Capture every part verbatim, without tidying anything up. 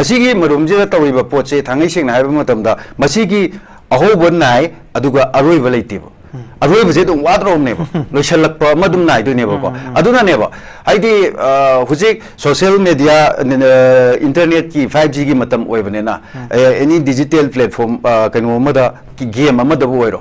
ꯑꯁꯤꯒꯤ ꯃꯔꯨꯝꯁꯤꯗ ꯇꯧꯔꯤꯕ ꯄꯣꯠꯁꯦ, ꯊꯥꯡꯉꯩ ꯁꯦꯡꯅ ꯍꯥꯏꯕ ꯃꯇꯝꯗ, ꯃꯁꯤꯒꯤ ꯑꯍꯧꯕ ꯅꯥꯏ, ꯑꯗꯨꯒ ꯑꯔꯣꯏꯕ ꯂꯩꯇꯦꯕ꯫ ꯑꯔꯣꯏꯕꯁꯦ ꯑꯗꯨꯝ ꯋꯥꯗ꯭ꯔꯣꯕꯅꯦꯕ꯫ ꯂꯣꯏꯁꯤꯜꯂꯛꯄ ꯑꯃ ꯑꯗꯨꯝ ꯅꯥꯏꯗꯣꯏꯅꯦꯕꯀꯣ꯫ ꯑꯗꯨꯅꯅꯦꯕ, ꯍꯥꯏꯗꯤ, ꯑ, ꯍꯧꯖꯤꯛ social media, ꯑ, internetꯀꯤ five Gꯒꯤ ꯃꯇꯝ ꯑꯣꯏꯕꯅꯤꯅ, ꯑ, any digital platform, ꯑ, ꯀꯩꯅꯣ ꯑꯃꯗ, game ꯑꯃꯗꯕꯨ ꯑꯣꯏꯔꯣ,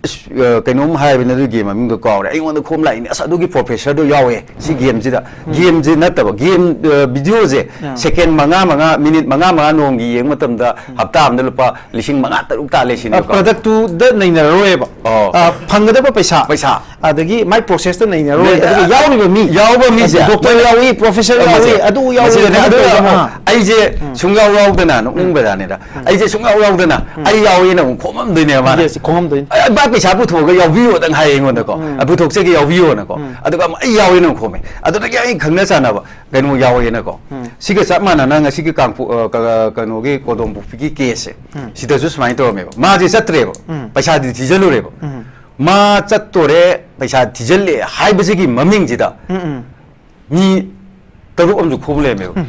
ꯑꯁ, ꯑ, ꯀꯩꯅꯣꯝ ꯍꯥꯏꯕꯅꯦ, ꯑꯗꯨꯒꯤ game ꯃꯃꯤꯡꯗꯣ ꯀꯥꯎꯔꯦ꯫ ꯑꯩꯉꯣꯟꯗ ꯈꯣꯝ ꯂꯥꯛꯏꯅꯦ, "ꯑꯁ, ꯑꯗꯨꯒꯤ professorꯗꯣ ꯌꯥꯎꯋꯦ ꯁꯤ gameꯁꯤꯗ"꯫ Gameꯁꯤ ꯅꯠꯇꯕ, game, ꯑ, videoꯁꯦ ꯑꯥ꯫ Second ꯃꯉꯥ, ꯃꯉꯥ, minute ꯃꯉꯥ, ꯃꯉꯥ ꯅꯣꯡꯃꯒꯤ ꯌꯦꯡꯕ ꯃꯇꯝꯗ, ꯍꯞꯇꯥ ꯑꯃꯗ ꯂꯨꯄꯥ ꯂꯤꯁꯤꯡ ꯃꯉꯥ, ꯇꯔꯨꯛ ꯇꯥꯜꯂꯦ ꯁꯤꯅꯦꯕꯀꯣ꯫ Productꯇꯨꯗ ꯅꯩꯅꯔꯔꯣꯏꯕ꯫ ꯑꯣ꯫ ꯑ, ꯐꯪꯒꯗꯕ ꯄꯩꯁꯥ, ꯄꯩꯁꯥ꯫ ꯑꯗꯒꯤ ꯃꯥꯏ processꯇ ꯅꯩꯅꯔꯣꯏ, ꯅꯩꯅꯔꯣꯏ꯫ ꯑꯗꯨꯒ ꯌꯥꯎꯔꯤꯕ ꯃꯤ, ꯌꯥꯎꯕ ꯃꯤꯁꯦ꯫ Doctor ꯌꯥꯎꯏ, professor ꯃꯁꯦ꯫ ꯌꯥꯎꯏ, ꯑꯗꯨ ꯌꯥꯎꯏ, ꯃꯁꯤꯗꯅꯦ, ꯑꯗꯨ ꯑꯗꯨꯒ ꯇꯧꯏ꯫ ꯑꯃꯨꯛ ꯑꯥ꯫ ꯑꯩꯁꯦ ꯎꯝ꯫ ꯁꯨꯡꯌꯥꯎ ꯌꯥꯎꯗꯅ, ꯎꯝ꯫ ꯅꯣꯛꯅꯤꯡꯕꯖꯥꯠꯅꯤꯗ꯫ ꯎꯝ꯫ ꯑꯩꯁꯦ ꯁꯨꯡꯌꯥꯎ ꯌꯥꯎꯗꯅ, ꯎꯝ꯫ ꯑꯩ ꯌꯥꯎꯏꯅ ꯑꯃꯨꯛ ꯈꯣꯝꯃꯝꯗꯣꯏꯅꯦꯕ ꯃꯥꯅ꯫ Yes, ꯈꯣꯝꯃꯝꯗꯣꯏꯅꯤ꯫ "ꯑ, ꯚꯥꯏ, ꯄꯩꯁꯥ ꯄꯨꯊꯣꯛꯑꯒ ꯌꯥꯎꯕꯤꯌꯣꯗꯪ" ꯍꯥꯏꯌꯦ ꯑꯩꯉꯣꯟꯗꯀꯣ꯫ ꯎꯝ꯫ "ꯑ, ꯄꯨꯊꯣꯛꯆꯒꯦ, ꯌꯥꯎꯕꯤꯌꯣꯅꯀꯣ"꯫ ꯎꯝ꯫ ꯑꯗꯨꯒ ꯑꯃꯨꯛ ꯑꯩ ꯌꯥꯎꯏꯅ ꯑꯃꯨꯛ ꯈꯣꯝꯃꯦ꯫ ꯑꯗꯨꯗꯒꯤ ꯑꯩ ꯈꯪꯅ ꯆꯥꯟꯅꯕ ꯀꯩꯅꯣ ꯌꯥꯎꯋꯦꯅꯀꯣ꯫ ꯎꯝ꯫ ꯁꯤꯒ ꯆꯞ ꯃꯥꯟꯅꯅ ꯉꯁꯤꯒꯤ ꯀꯥꯡꯄꯣꯛ-, ꯑ, ꯀ-, ꯀꯩꯅꯣꯒꯤ ꯀꯣꯗꯣꯝꯄꯣꯛꯄꯤꯒꯤ caseꯁꯦ, ꯎꯝ꯫ ꯁꯤꯗꯁꯨ ꯁꯨꯃꯥꯏꯅ ꯇꯧꯔꯝꯃꯦꯕ꯫ ꯃꯥꯁꯦ ꯆꯠꯇ꯭ꯔꯦꯕ꯫ ꯎꯝ꯫ ꯄꯩꯁꯥꯗꯤ ꯊꯤꯖꯜꯂꯨꯔꯦꯕ꯫ ꯎꯝ꯫ ꯃꯥ ꯆꯠꯇꯣꯔꯦ, ꯄꯩꯁꯥ ꯊꯤꯖꯤꯜꯂꯦ ꯍꯥꯏꯕꯁꯤꯒꯤ ꯃꯃꯤꯡꯁꯤꯗ ꯎꯝ, ꯎꯝ꯫ ꯃꯤ ꯇꯔꯨꯛ ꯑꯃꯁꯨ ꯈꯣꯝ ꯂꯩꯔꯝꯃꯦꯕ꯫ ꯎꯝ꯫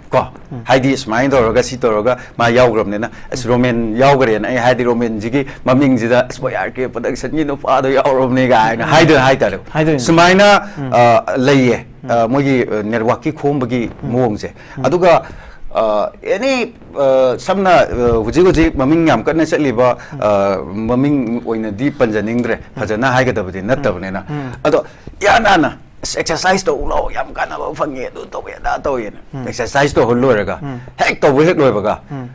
ꯀꯣ? ꯎꯝ꯫ ꯍꯥꯏꯗꯤ ꯁꯨꯃꯥꯏꯅ ꯇꯧꯔꯒ, ꯁꯤ ꯇꯧꯔꯒ ꯃꯥ ꯌꯥꯎꯈ꯭ꯔꯕꯅꯤꯅ, "ꯑꯁ, ꯎꯝ꯫ ꯔꯣꯃꯦꯟ ꯌꯥꯎꯈ꯭ꯔꯦꯅ" ꯑꯩ ꯍꯥꯏꯗꯤ, ꯔꯣꯃꯦꯟꯁꯤꯒꯤ ꯃꯃꯤꯡꯁꯤꯗ, "ꯑꯁ, ꯃꯣꯏ R K Productionꯒꯤ ꯅꯨꯄꯥꯗꯣ ꯌꯥꯎꯔꯕꯅꯦ" ꯀꯥꯏꯅ ꯎꯝ꯫ ꯍꯥꯏꯗꯣꯏꯅ ꯍꯥꯏꯇꯥꯔꯦ꯫ ꯍꯥꯏꯗꯣꯏꯅꯦ꯫ ꯁꯨꯃꯥꯏꯅ, ꯎꯝ꯫ ꯑ, ꯂꯩꯌꯦ, ꯎꯝ꯫ ꯑ, ꯃꯣꯏꯒꯤ, ꯑ, networkꯀꯤ ꯈꯣꯝꯕꯒꯤ ꯎꯝ꯫ ꯃꯑꯣꯡꯁꯦ꯫ ꯎꯝ꯫ ꯑꯗꯨꯒ, ꯑ, any, ꯑ, ꯁꯝꯅ, ꯑ, ꯍꯧꯖꯤꯛ ꯍꯧꯖꯤꯛ ꯃꯃꯤꯡ ꯌꯥꯝ ꯀꯟꯅ ꯆꯠꯂꯤꯕ, ꯎꯝ꯫ ꯑ, ꯃꯃꯤꯡ ꯑꯣꯏꯅꯗꯤ ꯄꯟꯖꯅꯤꯡꯗ꯭ꯔꯦ, ꯎꯝ꯫ ꯐꯖꯅ ꯍꯥꯏꯒꯗꯕꯗꯤ ꯎꯝ꯫ ꯅꯠꯇꯕꯅꯤꯅ꯫ ꯎꯝ꯫ ꯑꯗꯣ ꯏꯍꯥꯟ ꯍꯥꯟꯅ, "ꯑꯁ, exercise ꯇꯧ ꯂꯥꯛꯑꯣ, ꯌꯥꯝ ꯀꯥꯟꯅꯕ ꯐꯪꯉꯦ, ꯑꯗꯨ ꯇꯧꯋꯦ, ꯑꯗꯥ ꯇꯧꯋꯦꯅ"꯫ ꯎꯝ꯫ Exercise ꯇꯧꯍꯜ ꯂꯣꯏꯔꯒ, ꯎꯝ꯫ ꯍꯦꯛ ꯇꯧꯕ ꯍꯦꯛ ꯂꯣꯏꯕꯒ, ꯎꯝ꯫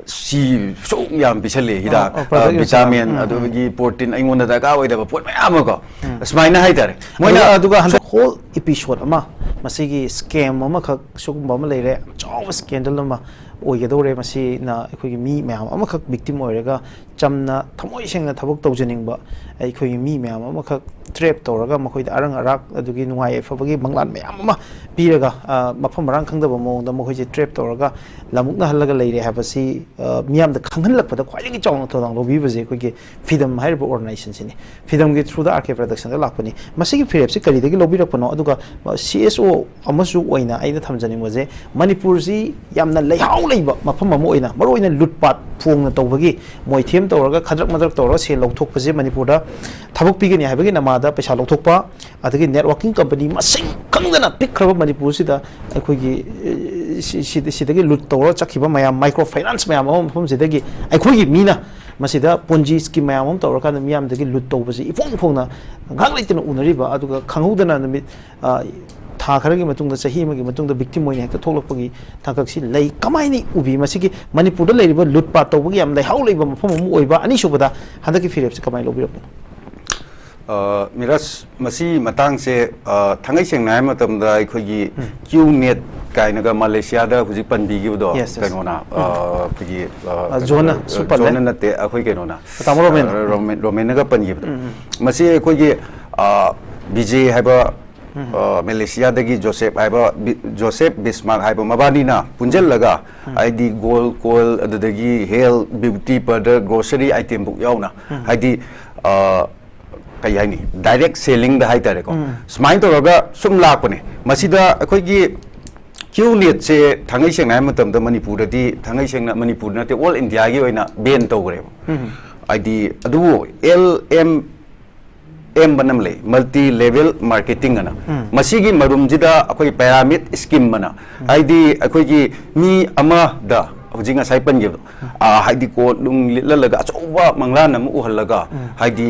"ꯁꯤ ꯁꯨꯛ ꯌꯥꯝ ꯄꯤꯁꯜꯂꯦ, ꯍꯤꯗꯥꯛ, ꯑꯣ, ꯑꯣ, product ꯑ, ꯌꯥꯝ vitamin, ꯎꯝ, ꯎꯝ꯫ ꯑꯗꯨꯗꯒꯤ protein, ꯑꯩꯉꯣꯟꯗ ꯗꯔꯀꯥꯔ ꯑꯣꯏꯗꯕ ꯄꯣꯠ ꯃꯌꯥꯝ ꯑꯃ ꯀꯣ", ꯎꯝ꯫ ꯑꯁꯨꯃꯥꯏꯅ ꯍꯥꯏꯇꯥꯔꯦ꯫ ꯃꯣꯏꯅ ꯑꯗꯨꯒ, ꯑꯗꯨꯒ ꯍꯟꯗꯛ whole episode ꯑꯃ, ꯃꯁꯤꯒꯤ scam ꯑꯃꯈꯛ ꯁꯤꯒꯨꯝꯕ ꯑꯃ ꯂꯩꯔꯦ, ꯌꯥꯝ ꯆꯥꯎꯕ scandal ꯑꯃ ꯑꯣꯏꯒꯗꯧꯔꯦ꯫ ꯃꯁꯤꯅ ꯑꯩꯈꯣꯏꯒꯤ ꯃꯤ ꯃꯌꯥꯝ ꯑꯃꯈꯛ victim ꯑꯣꯏꯔꯒ, ꯆꯝꯅ ꯊꯃꯣꯏ ꯁꯦꯡꯅ ꯊꯕꯛ ꯇꯧꯖꯅꯤꯡꯕ ꯑꯩꯈꯣꯏꯒꯤ ꯃꯤ ꯃꯌꯥꯝ ꯑꯃꯈꯛ trap ꯇꯧꯔꯒ, ꯃꯈꯣꯏꯗ ꯑꯔꯪ ꯑꯔꯥꯛ ꯑꯗꯨꯒꯤ ꯅꯨꯡꯉꯥꯏ ꯌꯥꯏꯐꯕꯒꯤ ꯃꯪꯂꯥꯟ ꯃꯌꯥꯝ ꯑꯃ ꯄꯤꯔꯒ, ꯑ, ꯃꯐꯝ ꯃꯔꯥꯡ ꯈꯪꯗꯕ ꯃꯑꯣꯡꯗ ꯃꯈꯣꯏꯁꯦ trap ꯇꯧꯔꯒ ꯂꯥꯃꯨꯛꯅꯍꯜꯂꯒ ꯂꯩꯔꯦ ꯍꯥꯏꯕꯁꯤ ꯑ, ꯃꯤꯌꯥꯝꯗ ꯈꯪꯍꯜꯂꯛꯄꯗ ꯈ꯭ꯋꯥꯏꯗꯒꯤ ꯆꯥꯎꯅ ꯊꯧꯗꯥꯡ ꯂꯧꯕꯤꯕꯁꯦ ꯑꯩꯈꯣꯏꯒꯤ ꯐꯤꯗꯝ ꯍꯥꯏꯔꯤꯕ ꯑꯣꯔꯒꯅꯥꯏꯖꯦꯁꯟꯁꯤꯅꯤ꯫ ꯐꯤꯗꯝꯒꯤ ꯊ꯭ꯔꯨꯗ ꯑꯥꯔ ꯀꯦ ꯄ꯭ꯔꯗꯛꯁꯟꯗ ꯂꯥꯛꯄꯅꯤ꯫ ꯃꯁꯤꯒꯤ ꯐꯤꯔꯦꯞꯁꯤ ꯀꯔꯤꯗꯒꯤ ꯂꯧꯕꯤꯔꯛꯄꯅꯣ? ꯑꯗꯨꯒ ꯁꯤ ꯑꯦꯁ ꯑꯣ ꯑꯃꯁꯨ ꯑꯣꯏꯅ ꯑꯩꯅ ꯊꯝꯖꯅꯤꯡꯕꯁꯦ, ꯃꯅꯤꯄꯨꯔꯁꯤ ꯌꯥꯝꯅ ꯂꯩꯍꯥꯎ ꯂꯩꯕ ꯃꯐꯝ ꯑꯃ ꯑꯣꯏꯅ, ꯃꯔꯨꯑꯣꯏꯅ ꯂꯨꯠꯄꯥꯠ ꯐꯣꯡꯅ ꯇꯧꯕꯒꯤ, ꯃꯣꯏꯊꯦꯝ ꯇꯧꯔꯒ, ꯈꯗ꯭ꯔꯛ ꯃꯗ꯭ꯔꯛ ꯇꯧꯔꯒ ꯁꯦꯜ ꯂꯧꯊꯣꯛꯄꯁꯦ ꯃꯅꯤꯄꯨꯔꯗ ꯊꯕꯛ ꯄꯤꯒꯅꯤ ꯍꯥꯏꯕꯒꯤ ꯅꯃꯥꯗ ꯄꯩꯁꯥ ꯂꯧꯊꯣꯛꯄ, ꯑꯗꯒꯤ ꯅꯦꯠꯋꯥꯔꯀꯤꯡ ꯀꯝꯄꯅꯤ ꯃꯁꯤꯡ ꯈꯪꯗꯅ ꯄꯤꯛꯈ꯭ꯔꯕ ꯃꯅꯤꯄꯨꯔꯁꯤꯗ ꯑꯩꯈꯣꯏꯒꯤ, ꯑꯦ, ꯁꯤ-, ꯁꯤꯗ-, ꯁꯤꯗꯒꯤ ꯂꯨꯠ ꯇꯧꯔ ꯆꯠꯈꯤꯕ ꯃꯌꯥꯝ, ꯃꯥꯏꯀ꯭ꯔꯣ ꯐꯥꯏꯅꯥꯟꯁ ꯃꯌꯥꯝ ꯑꯃ ꯃꯐꯝꯁꯤꯗꯒꯤ ꯑꯩꯈꯣꯏꯒꯤ ꯃꯤꯅ ꯃꯁꯤꯗ ꯄꯣꯟꯖꯤ ꯁ꯭ꯀꯤꯝ ꯃꯌꯥꯝ ꯑꯃ ꯇꯧꯔꯀꯥꯟꯗ ꯃꯤꯌꯥꯝꯗꯒꯤ ꯂꯨꯠ ꯇꯧꯕꯁꯤ ꯏꯐꯣꯡ ꯐꯣꯡꯅ ꯉꯥꯏꯍꯥꯛ ꯂꯩꯇꯅ ꯎꯅꯔꯤꯕ, ꯑꯗꯨꯒ ꯈꯪꯍꯧꯗꯅ ꯅꯨꯃꯤꯠ, ꯑ, ꯊꯥ ꯈꯔꯒꯤ ꯃꯇꯨꯡꯗ, ꯆꯍꯤ ꯑꯃꯒꯤ ꯃꯇꯨꯡꯗ ꯕꯤꯛꯇꯤꯝ ꯑꯣꯏꯅ ꯍꯦꯛꯇ ꯊꯣꯛꯂꯛꯄꯒꯤ ꯇꯥꯡꯀꯛꯁꯤ ꯂꯩ꯫ ꯀꯃꯥꯏꯅ ꯎꯕꯤ? ꯃꯁꯤꯒꯤ ꯃꯅꯤꯄꯨꯔꯗ ꯂꯩꯔꯤꯕ ꯂꯨꯠ ꯄꯥꯠ ꯇꯧꯕꯒꯤ ꯌꯥꯝ ꯂꯩꯍꯥꯎ ꯂꯩꯕ ꯃꯐꯝ ꯑꯃ ꯑꯣꯏꯕ꯫ ꯑꯅꯤꯁꯨꯕꯗ, ꯍꯟꯗꯛꯀꯤ ꯐꯤꯔꯦꯞꯁꯤ ꯀꯃꯥꯏꯅ ꯂꯧꯕꯤꯔꯛꯄꯅꯣ? ꯑ, ꯃꯤꯔꯥꯖ, ꯃꯁꯤ ꯃꯇꯥꯡꯁꯦ, ꯑ, ꯊꯥꯡꯒꯩ ꯁꯦꯡꯅ ꯍꯥꯏꯕ ꯃꯇꯝꯗ ꯑꯩꯈꯣꯏꯒꯤ ꯎꯝ꯫ ꯀ꯭ꯌꯨ ꯅꯦꯠ ꯀꯥꯏꯅꯒ ꯃꯥꯂꯦꯁꯤꯌꯥꯗ ꯍꯧꯖꯤꯛ ꯄꯟꯕꯤꯈꯤꯕꯗꯣ, Yes, yes. ꯀꯩꯅꯣꯅ, ꯑ, ꯎꯝ꯫ ꯑꯩꯈꯣꯏꯒꯤ, ꯑ, ꯑ, ꯖꯣꯟꯅ ꯀꯩꯅꯣ, ꯁꯨ ꯄꯜꯂꯦ꯫ ꯖꯣꯟꯅ ꯅꯠꯇꯦ, ꯑꯩꯈꯣꯏ ꯀꯩꯅꯣꯅ, ꯇꯥꯃꯣ ꯔꯣꯃꯦꯟ꯫ ꯑ, ꯔꯣꯃꯦꯟ, ꯔꯣꯃꯦꯟꯅꯒ ꯄꯟꯈꯤꯕꯗꯣ꯫ ꯎꯝ, ꯎꯝ꯫ ꯃꯁꯤ ꯑꯩꯈꯣꯏꯒꯤ, ꯑ, ꯕꯤꯖꯦ ꯍꯥꯏꯕ, ꯎꯝ꯫ ꯑ, ꯃꯦꯂꯦꯁꯤꯌꯥꯗꯒꯤ ꯖꯣꯁꯦꯞ ꯍꯥꯏꯕ ꯕꯤ-, ꯖꯣꯁꯦꯞ ꯕꯤꯁꯃꯥꯔꯛ ꯍꯥꯏꯕ ꯃꯕꯥꯅꯤꯅ ꯄꯨꯟꯁꯤꯜꯂꯒ, ꯎꯝ꯫ ꯍꯥꯏꯗꯤ ꯒꯣꯜ ꯀꯣꯏꯜ, ꯑꯗꯨꯗꯒꯤ ꯍꯦꯜ, ꯕ꯭ꯌꯨꯇꯤ ꯄꯥꯔꯂꯔ, ꯒ꯭ꯔꯣꯁꯔꯤ ꯑꯥꯏꯇꯦꯝꯕꯨꯛ ꯌꯥꯎꯅ, ꯎꯝ꯫ ꯍꯥꯏꯗꯤ, ꯑ, ꯀꯩ ꯍꯥꯏꯅꯤ, ꯗꯥꯏꯔꯦꯛ ꯁꯦꯂꯤꯡꯗ ꯍꯥꯏꯇꯥꯔꯦꯀꯣ꯫ ꯎꯝ꯫ ꯁꯨꯃꯥꯏꯅ ꯇꯧꯔꯒ ꯁꯨꯝ ꯂꯥꯛꯄꯅꯦ꯫ ꯃꯁꯤꯗ ꯑꯩꯈꯣꯏꯒꯤ ꯀ꯭ꯌꯨ ꯅꯦꯠꯁꯦ ꯊꯥꯡꯒꯩ ꯁꯦꯡꯅ ꯍꯥꯏꯕ ꯃꯇꯝꯗ ꯃꯅꯤꯄꯨꯔꯗꯗꯤ ꯊꯥꯡꯒꯩ ꯁꯦꯡꯅ ꯃꯅꯤꯄꯨꯔꯗ ꯅꯠꯇꯦ, ꯑꯣꯜ ꯏꯟꯗꯤꯌꯥꯒꯤ ꯑꯣꯏꯅ ꯕꯦꯟ ꯇꯧꯈ꯭ꯔꯦꯕ꯫ ꯎꯝ꯫ ꯍꯥꯏꯗꯤ, ꯑꯗꯨꯕꯨ ꯑꯦꯜ ꯑꯦꯝ ꯑꯦꯝ ꯑꯅ ꯑꯃ ꯂꯩ, ꯃꯜꯇꯤ ꯂꯦꯚꯦꯜ ꯃꯥꯔꯀꯦꯇꯤꯡ ꯑꯅ꯫ ꯎꯝ꯫ ꯃꯁꯤꯒꯤ ꯃꯔꯨꯝꯁꯤꯗ ꯑꯩꯈꯣꯏ ꯄꯦꯔꯥꯃꯤꯠ ꯁ꯭ꯀꯤꯝ ꯑꯅ, ꯎꯝ꯫ ꯍꯥꯏꯗꯤ ꯑꯩꯈꯣꯏꯒꯤ ꯃꯤ ꯑꯃꯗ ꯍꯧꯖꯤꯛ ꯉꯁꯥꯏ ꯄꯟꯈꯤꯕꯗꯣ, ꯎꯝ꯫ ꯑ, ꯍꯥꯏꯗꯤ ꯀꯣꯠ ꯅꯨꯡ ꯂꯤꯠꯍꯜꯂꯒ ꯑꯆꯧꯕ ꯃꯪꯂꯥꯟ ꯑꯃ ꯎꯍꯜꯂꯒ, ꯎꯝ꯫ ꯍꯥꯏꯗꯤ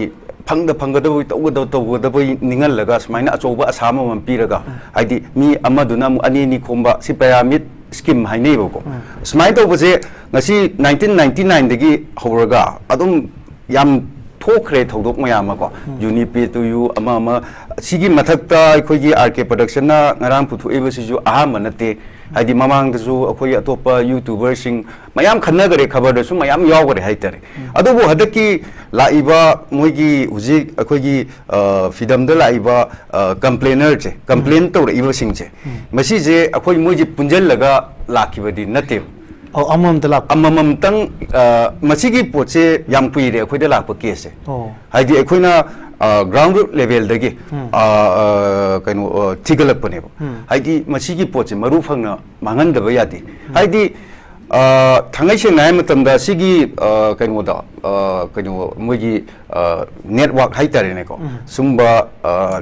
ꯐꯪꯗ ꯐꯪꯒꯗꯕꯩ, ꯇꯧꯒꯗꯕ ꯇꯧꯒꯗꯕꯩ ꯅꯤꯡꯍꯜꯂꯒ ꯁꯨꯃꯥꯏꯅ ꯑꯆꯧꯕ ꯑꯁꯥ ꯑꯃꯃꯝ ꯄꯤꯔꯒ, ꯎꯝ꯫ ꯍꯥꯏꯗꯤ ꯃꯤ ꯑꯃꯗꯨꯅ ꯑꯃꯨꯛ ꯑꯅꯤ ꯑꯅꯤ ꯈꯣꯝꯕ, ꯁꯤ ꯄꯦꯔꯥꯃꯤꯠ ꯁ꯭ꯀꯤꯝ ꯍꯥꯏꯅꯩꯕꯀꯣ꯫ ꯎꯝ꯫ ꯁꯨꯃꯥꯏꯅ ꯇꯧꯕꯁꯦ ꯉꯁꯤ ꯅꯥꯏꯟꯇꯤꯟ ꯅꯥꯏꯟꯇꯤ ꯅꯥꯏꯟꯗꯒꯤ ꯍꯧꯔꯒ ꯑꯗꯨꯝ ꯌꯥꯝ ꯊꯣꯛꯈ꯭ꯔꯦ ꯊꯧꯗꯣꯛ ꯃꯌꯥꯝ ꯑꯃꯀꯣ꯫ ꯎꯝ꯫ ꯌꯨꯅꯤꯄꯦ ꯇꯨ ꯌꯨ ꯑꯃ ꯑꯃ꯫ ꯁꯤꯒꯤ ꯃꯊꯛꯇ ꯑꯩꯈꯣꯏꯒꯤ ꯑꯥꯔ ꯀꯦ ꯄ꯭ꯔꯗꯛꯁꯟꯅ ꯉꯔꯥꯡ ꯄꯨꯊꯣꯛꯏꯕꯁꯤꯁꯨ ꯑꯍꯥꯟꯕ ꯅꯠꯇꯦ꯫ ꯍꯥꯏꯗꯤ ꯃꯃꯥꯡꯗꯁꯨ ꯑꯩꯈꯣꯏ ꯑꯇꯣꯞꯄ ꯌꯨꯇ꯭ꯌꯨꯕꯔꯁꯤꯡ ꯃꯌꯥꯝ ꯈꯟꯅꯈꯔꯦ, ꯈꯕꯔꯗꯁꯨ ꯃꯌꯥꯝ ꯌꯥꯎꯈꯔꯦ ꯍꯥꯏꯇꯥꯔꯦ꯫ ꯎꯝ꯫ ꯑꯗꯨꯕꯨ ꯍꯟꯗꯛꯀꯤ ꯂꯥꯛꯏꯕ ꯃꯣꯏꯒꯤ ꯍꯧꯖꯤꯛ ꯑꯩꯈꯣꯏꯒꯤ, ꯑ, ꯐꯤꯗꯝꯗ ꯂꯥꯛꯏꯕ, ꯑ, ꯀꯝꯄ꯭ꯂꯦꯅꯔꯁꯦ, ꯀꯝꯄ꯭ꯂꯦꯟ ꯎꯝ꯫ ꯇꯧꯔꯛꯏꯕꯁꯤꯡꯁꯦ, ꯎꯝ꯫ ꯃꯁꯤꯁꯦ ꯑꯩꯈꯣꯏ ꯃꯣꯏꯁꯦ ꯄꯨꯟꯁꯤꯜꯂꯒ ꯂꯥꯛꯈꯤꯕꯗꯤ ꯅꯠꯇꯦꯕ꯫ ꯑꯧ, ꯑꯃꯃꯝꯇ ꯂꯥꯛꯄ꯫ ꯑꯃꯃꯝꯇꯪ, ꯃꯁꯤꯒꯤ ꯄꯣꯠꯁꯦ ꯌꯥꯝ ꯀꯨꯏꯔꯦ ꯑꯩꯈꯣꯏꯗ ꯂꯥꯛꯄ ꯀꯦꯁꯁꯦ꯫ ꯑꯣ꯫ ꯍꯥꯏꯗꯤ ꯑꯩꯈꯣꯏꯅ ꯒ꯭ꯔꯥꯎꯟ ꯔꯨꯠ ꯂꯦꯚꯦꯜꯗꯒꯤ, ꯀꯩꯅꯣ, ꯊꯤꯒꯠꯂꯛꯄꯅꯦꯕ꯫ ꯍꯥꯏꯗꯤ ꯃꯁꯤꯒꯤ ꯄꯣꯠꯁꯦ ꯃꯔꯨ ꯐꯪꯅ ꯃꯥꯡꯍꯟꯗꯕ ꯌꯥꯗꯦ꯫ ꯍꯥꯏꯗꯤ ꯊꯥꯡꯉꯩ ꯁꯦꯡꯅ ꯍꯥꯏꯕ ꯃꯇꯝꯗ ꯁꯤꯒꯤ, ꯀꯩꯅꯣꯗ, ꯀꯩꯅꯣ, ꯃꯣꯏꯒꯤ ꯅꯦꯠꯋꯥꯛ ꯍꯥꯏꯇꯥꯔꯦꯅꯦꯀꯣ꯫ ꯁꯨꯝꯕ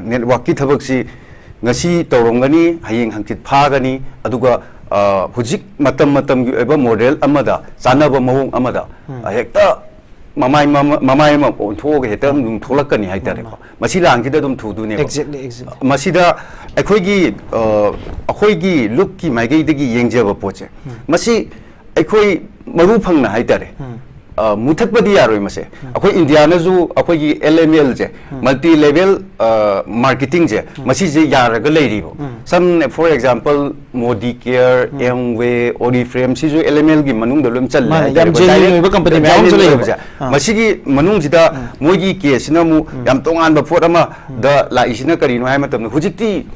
ꯅꯦꯠꯋꯥꯛꯀꯤ ꯊꯕꯛꯁꯤ ꯉꯁꯤ ꯇꯧꯔꯝꯒꯅꯤ, ꯍꯌꯦꯡ ꯍꯪꯆꯤꯠ ꯐꯥꯒꯅꯤ, ꯑꯗꯨꯒ ꯍꯧꯖꯤꯛ ꯃꯇꯝ ꯃꯇꯝꯒꯤ ꯑꯣꯏꯕ ꯃꯣꯗꯦꯜ ꯑꯃꯗ, ꯆꯥꯟꯅꯕ ꯃꯑꯣꯡ ꯑꯃꯗ ꯍꯦꯛꯇ ꯃꯃꯥꯏ ꯃꯃꯥꯏ ꯑꯃ ꯑꯣꯟꯊꯣꯛꯑꯒ ꯍꯦꯛꯇ ꯑꯗꯨꯝ ꯊꯣꯛꯂꯛꯀꯅꯤ ꯍꯥꯏꯇꯥꯔꯦꯀꯣ꯫ ꯃꯁꯤ ꯂꯥꯟꯁꯤꯗ ꯑꯗꯨꯝ ꯊꯨꯗꯣꯏꯅꯦꯕ꯫ Exactly, exactly. ꯃꯁꯤꯗ ꯑꯩꯈꯣꯏꯒꯤ, ꯑꯩꯈꯣꯏꯒꯤ ꯂꯨꯞꯀꯤ ꯃꯥꯏꯀꯩꯗꯒꯤ ꯌꯦꯡꯖꯕ ꯄꯣꯠꯁꯦ, ꯃꯁꯤ ꯑꯩꯈꯣꯏ ꯃꯔꯨ ꯐꯪꯅ ꯍꯥꯏꯇꯥꯔꯦ, ꯃꯨꯊꯠꯄꯗꯤ ꯌꯥꯔꯣꯏ꯫ ꯃꯁꯦ ꯑꯩꯈꯣꯏ ꯏꯟꯗꯤꯌꯥꯅꯁꯨ ꯑꯩꯈꯣꯏꯒꯤ L M L ꯁꯦ, multi level marketing ꯁꯦ, ꯃꯁꯤꯁꯦ ꯌꯥꯔꯒ ꯂꯩꯔꯤꯕ꯫ Some, for example, Modicare, Amway, Oriflame, ꯁꯤꯁꯨ L M L ꯒꯤ ꯃꯅꯨꯡꯗ ꯂꯣꯏ ꯆꯜꯂꯦ ꯍꯥꯏꯇꯥꯔꯦ꯫ ꯌꯥꯝ genuine ꯑꯣꯏꯕ company ꯃꯌꯥꯝ ꯑꯃꯁꯨ ꯂꯩꯌꯦꯕ꯫ ꯑꯥ꯫ ꯃꯁꯤꯒꯤ ꯃꯅꯨꯡꯁꯤꯗ ꯃꯣꯏꯒꯤ ꯀꯦꯁꯁꯤꯅ ꯑꯃꯨꯛ ꯌꯥꯝ ꯇꯣꯉꯥꯟꯕ ꯄꯣꯠ ꯑꯃꯗ ꯂꯥꯛꯏꯁꯤꯅ ꯀꯔꯤꯅꯣ ꯍꯥꯏꯕ ꯃꯇꯝꯗ, ꯍꯧꯖꯤꯛꯇꯤ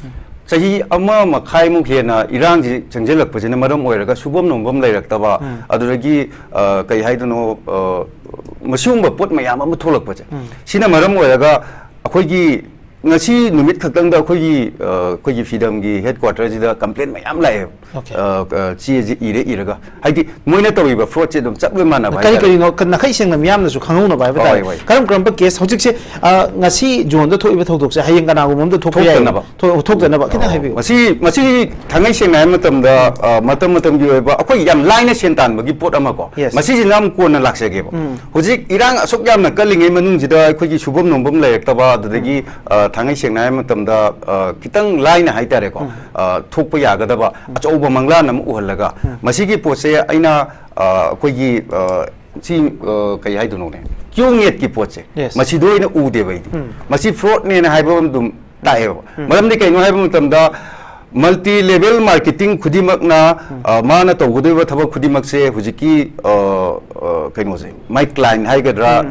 ꯆꯍꯤ ꯑꯃ ꯃꯈꯥꯏꯃꯨꯛ ꯍꯦꯟꯅ ꯏꯔꯥꯡꯁꯤ ꯆꯪꯁꯤꯜꯂꯛꯄꯁꯤꯅ ꯃꯔꯝ ꯑꯣꯏꯔꯒ ꯁꯨꯐꯝ ꯅꯣꯝꯐꯝ ꯂꯩꯔꯛꯇꯕ, ꯑꯗꯨꯗꯒꯤ, ꯑ, ꯀꯩ ꯍꯥꯏꯗꯣꯏꯅꯣ, ꯑ, ꯃꯁꯤꯒꯨꯝꯕ ꯄꯣꯠ ꯃꯌꯥꯝ ꯑꯃ ꯊꯣꯛꯂꯛꯄꯁꯦ, ꯁꯤꯅ ꯃꯔꯝ ꯑꯣꯏꯔꯒ ꯑꯩꯈꯣꯏꯒꯤ ꯉꯁꯤ ꯅꯨꯃꯤꯠ ꯈꯛꯇꯪꯗ ꯑꯩꯈꯣꯏꯒꯤ, ꯑ, ꯑꯩꯈꯣꯏꯒꯤ ꯐꯤꯗꯝꯒꯤ ꯍꯦꯗ ꯀ꯭ꯋꯥꯇꯔꯁꯤꯗ ꯀꯝꯄ꯭ꯂꯦꯟ ꯃꯌꯥꯝ ꯂꯥꯛꯑꯦꯕ꯫ Okay. ꯑ, ꯑ, ꯆꯦꯁꯦ ꯏꯔ ꯏꯔꯒ, ꯍꯥꯏꯗꯤ ꯃꯣꯏꯅ ꯇꯧꯔꯤꯕ ꯐ꯭ꯔꯣꯗꯁꯦ ꯑꯗꯨꯝ ꯆꯞ ꯂꯣꯏ ꯃꯥꯟꯅꯕ ꯀꯔꯤ ꯍꯥꯏꯇꯥꯔꯦ꯫ ꯀꯔꯤꯅꯣ ꯈ- ꯅꯥꯈꯩ ꯁꯦꯡꯅ ꯃꯤꯌꯥꯝꯅꯁꯨ ꯈꯪꯍꯧꯅꯕ ꯍꯥꯏꯕ ꯇꯥꯔꯦ꯫ ꯍꯣꯏ, ꯍꯣꯏ꯫ ꯀꯔꯝ ꯀꯔꯝꯕ ꯀꯦꯁ ꯍꯧꯖꯤꯛꯁꯦ, ꯑ, ꯉꯁꯤ ꯖꯣꯟꯗ ꯊꯣꯛꯏꯕ ꯊꯧꯗꯣꯛꯁꯦ ꯍꯌꯦꯡ ꯀꯅꯥꯒꯨꯝꯕ ꯑꯝꯗ ꯊꯣꯛꯄ ꯌꯥꯏ꯫ ꯊꯣꯛꯇꯅꯕ꯫ ꯊꯣꯛ- ꯊꯣꯛꯇꯅꯕ ꯈꯤꯇꯪ ꯍꯥꯏꯕꯤꯌꯨ꯫ ꯃꯁꯤ, ꯃꯁꯤ ꯊꯥꯡꯉꯩ ꯁꯦꯡꯅ ꯍꯥꯏꯕ ꯃꯇꯝꯗ, ꯑ, ꯃꯇꯝ ꯃꯇꯝꯒꯤ ꯑꯣꯏꯕ ꯑꯩꯈꯣꯏ ꯌꯥꯝ ꯂꯥꯏꯅ ꯁꯦꯟ ꯇꯥꯟꯕꯒꯤ ꯄꯣꯠ ꯑꯃ ꯀꯣ, Yes. ꯃꯁꯤꯁꯤꯅ ꯑꯃꯨꯛ ꯀꯣꯟꯅ ꯂꯥꯛꯆꯒꯦꯕ꯫ ꯎꯝ꯫ ꯍꯧꯖꯤꯛ ꯏꯔꯥꯡ ꯑꯁꯨꯛ ꯌꯥꯝꯅ ꯀꯜꯂꯤꯉꯩ ꯃꯅꯨꯡꯁꯤꯗ ꯑꯩꯈꯣꯏꯒꯤ ꯁꯨꯐꯝ ꯅꯣꯝꯐꯝ ꯂꯩꯔꯛꯇꯕ, ꯑꯗꯨꯗꯒꯤ, ꯑ, ꯊꯥꯡꯉꯩ ꯁꯦꯡꯅ ꯍꯥꯏꯕ ꯃꯇꯝꯗ, ꯑ, ꯈꯤꯇꯪ ꯂꯥꯏꯅ ꯍꯥꯏꯇꯥꯔꯦꯀꯣ, ꯑ, ꯊꯣꯛꯄ ꯌꯥꯒꯗꯕ ꯑꯆꯧꯕ ꯃꯪꯂꯥꯟ ꯑꯃ ꯎꯍꯜꯂꯒ, ꯃꯁꯤꯒꯤ ꯄꯣꯠꯁꯦ ꯑꯩꯅ, ꯑ, ꯑꯩꯈꯣꯏꯒꯤ, ꯑ, ꯁꯤ, ꯑ, ꯀꯩ ꯍꯥꯏꯗꯣꯏꯅꯣꯅꯦ, ꯀ꯭ꯌꯨ ꯅꯦꯠꯀꯤ ꯄꯣꯠꯁꯦ, Yes. ꯃꯁꯤꯗ ꯑꯣꯏꯅ ꯎꯗꯦꯕ ꯑꯩꯗꯤ꯫ ꯎꯝ. ꯃꯁꯤ ꯐ꯭ꯔꯣꯗꯅꯦꯅ ꯍꯥꯏꯕ ꯑꯗꯨꯝ ꯇꯥꯛꯑꯦꯕ꯫ ꯃꯔꯝꯗꯤ ꯀꯩꯅꯣ ꯍꯥꯏꯕ ꯃꯇꯝꯗ, multi level marketing ꯈꯨꯗꯤꯡꯃꯛꯅ, ꯑ, ꯃꯥꯅ ꯇꯧꯒꯗꯧꯔꯤꯕ ꯊꯕꯛ ꯈꯨꯗꯤꯡꯃꯛꯁꯦ ꯍꯧꯖꯤꯛꯀꯤ, ꯑ, ꯑ, ꯀꯩꯅꯣꯁꯦ, ꯃꯥꯏ ꯀ꯭ꯂꯥꯏꯟ ꯍꯥꯏꯒꯗ꯭ꯔꯥ,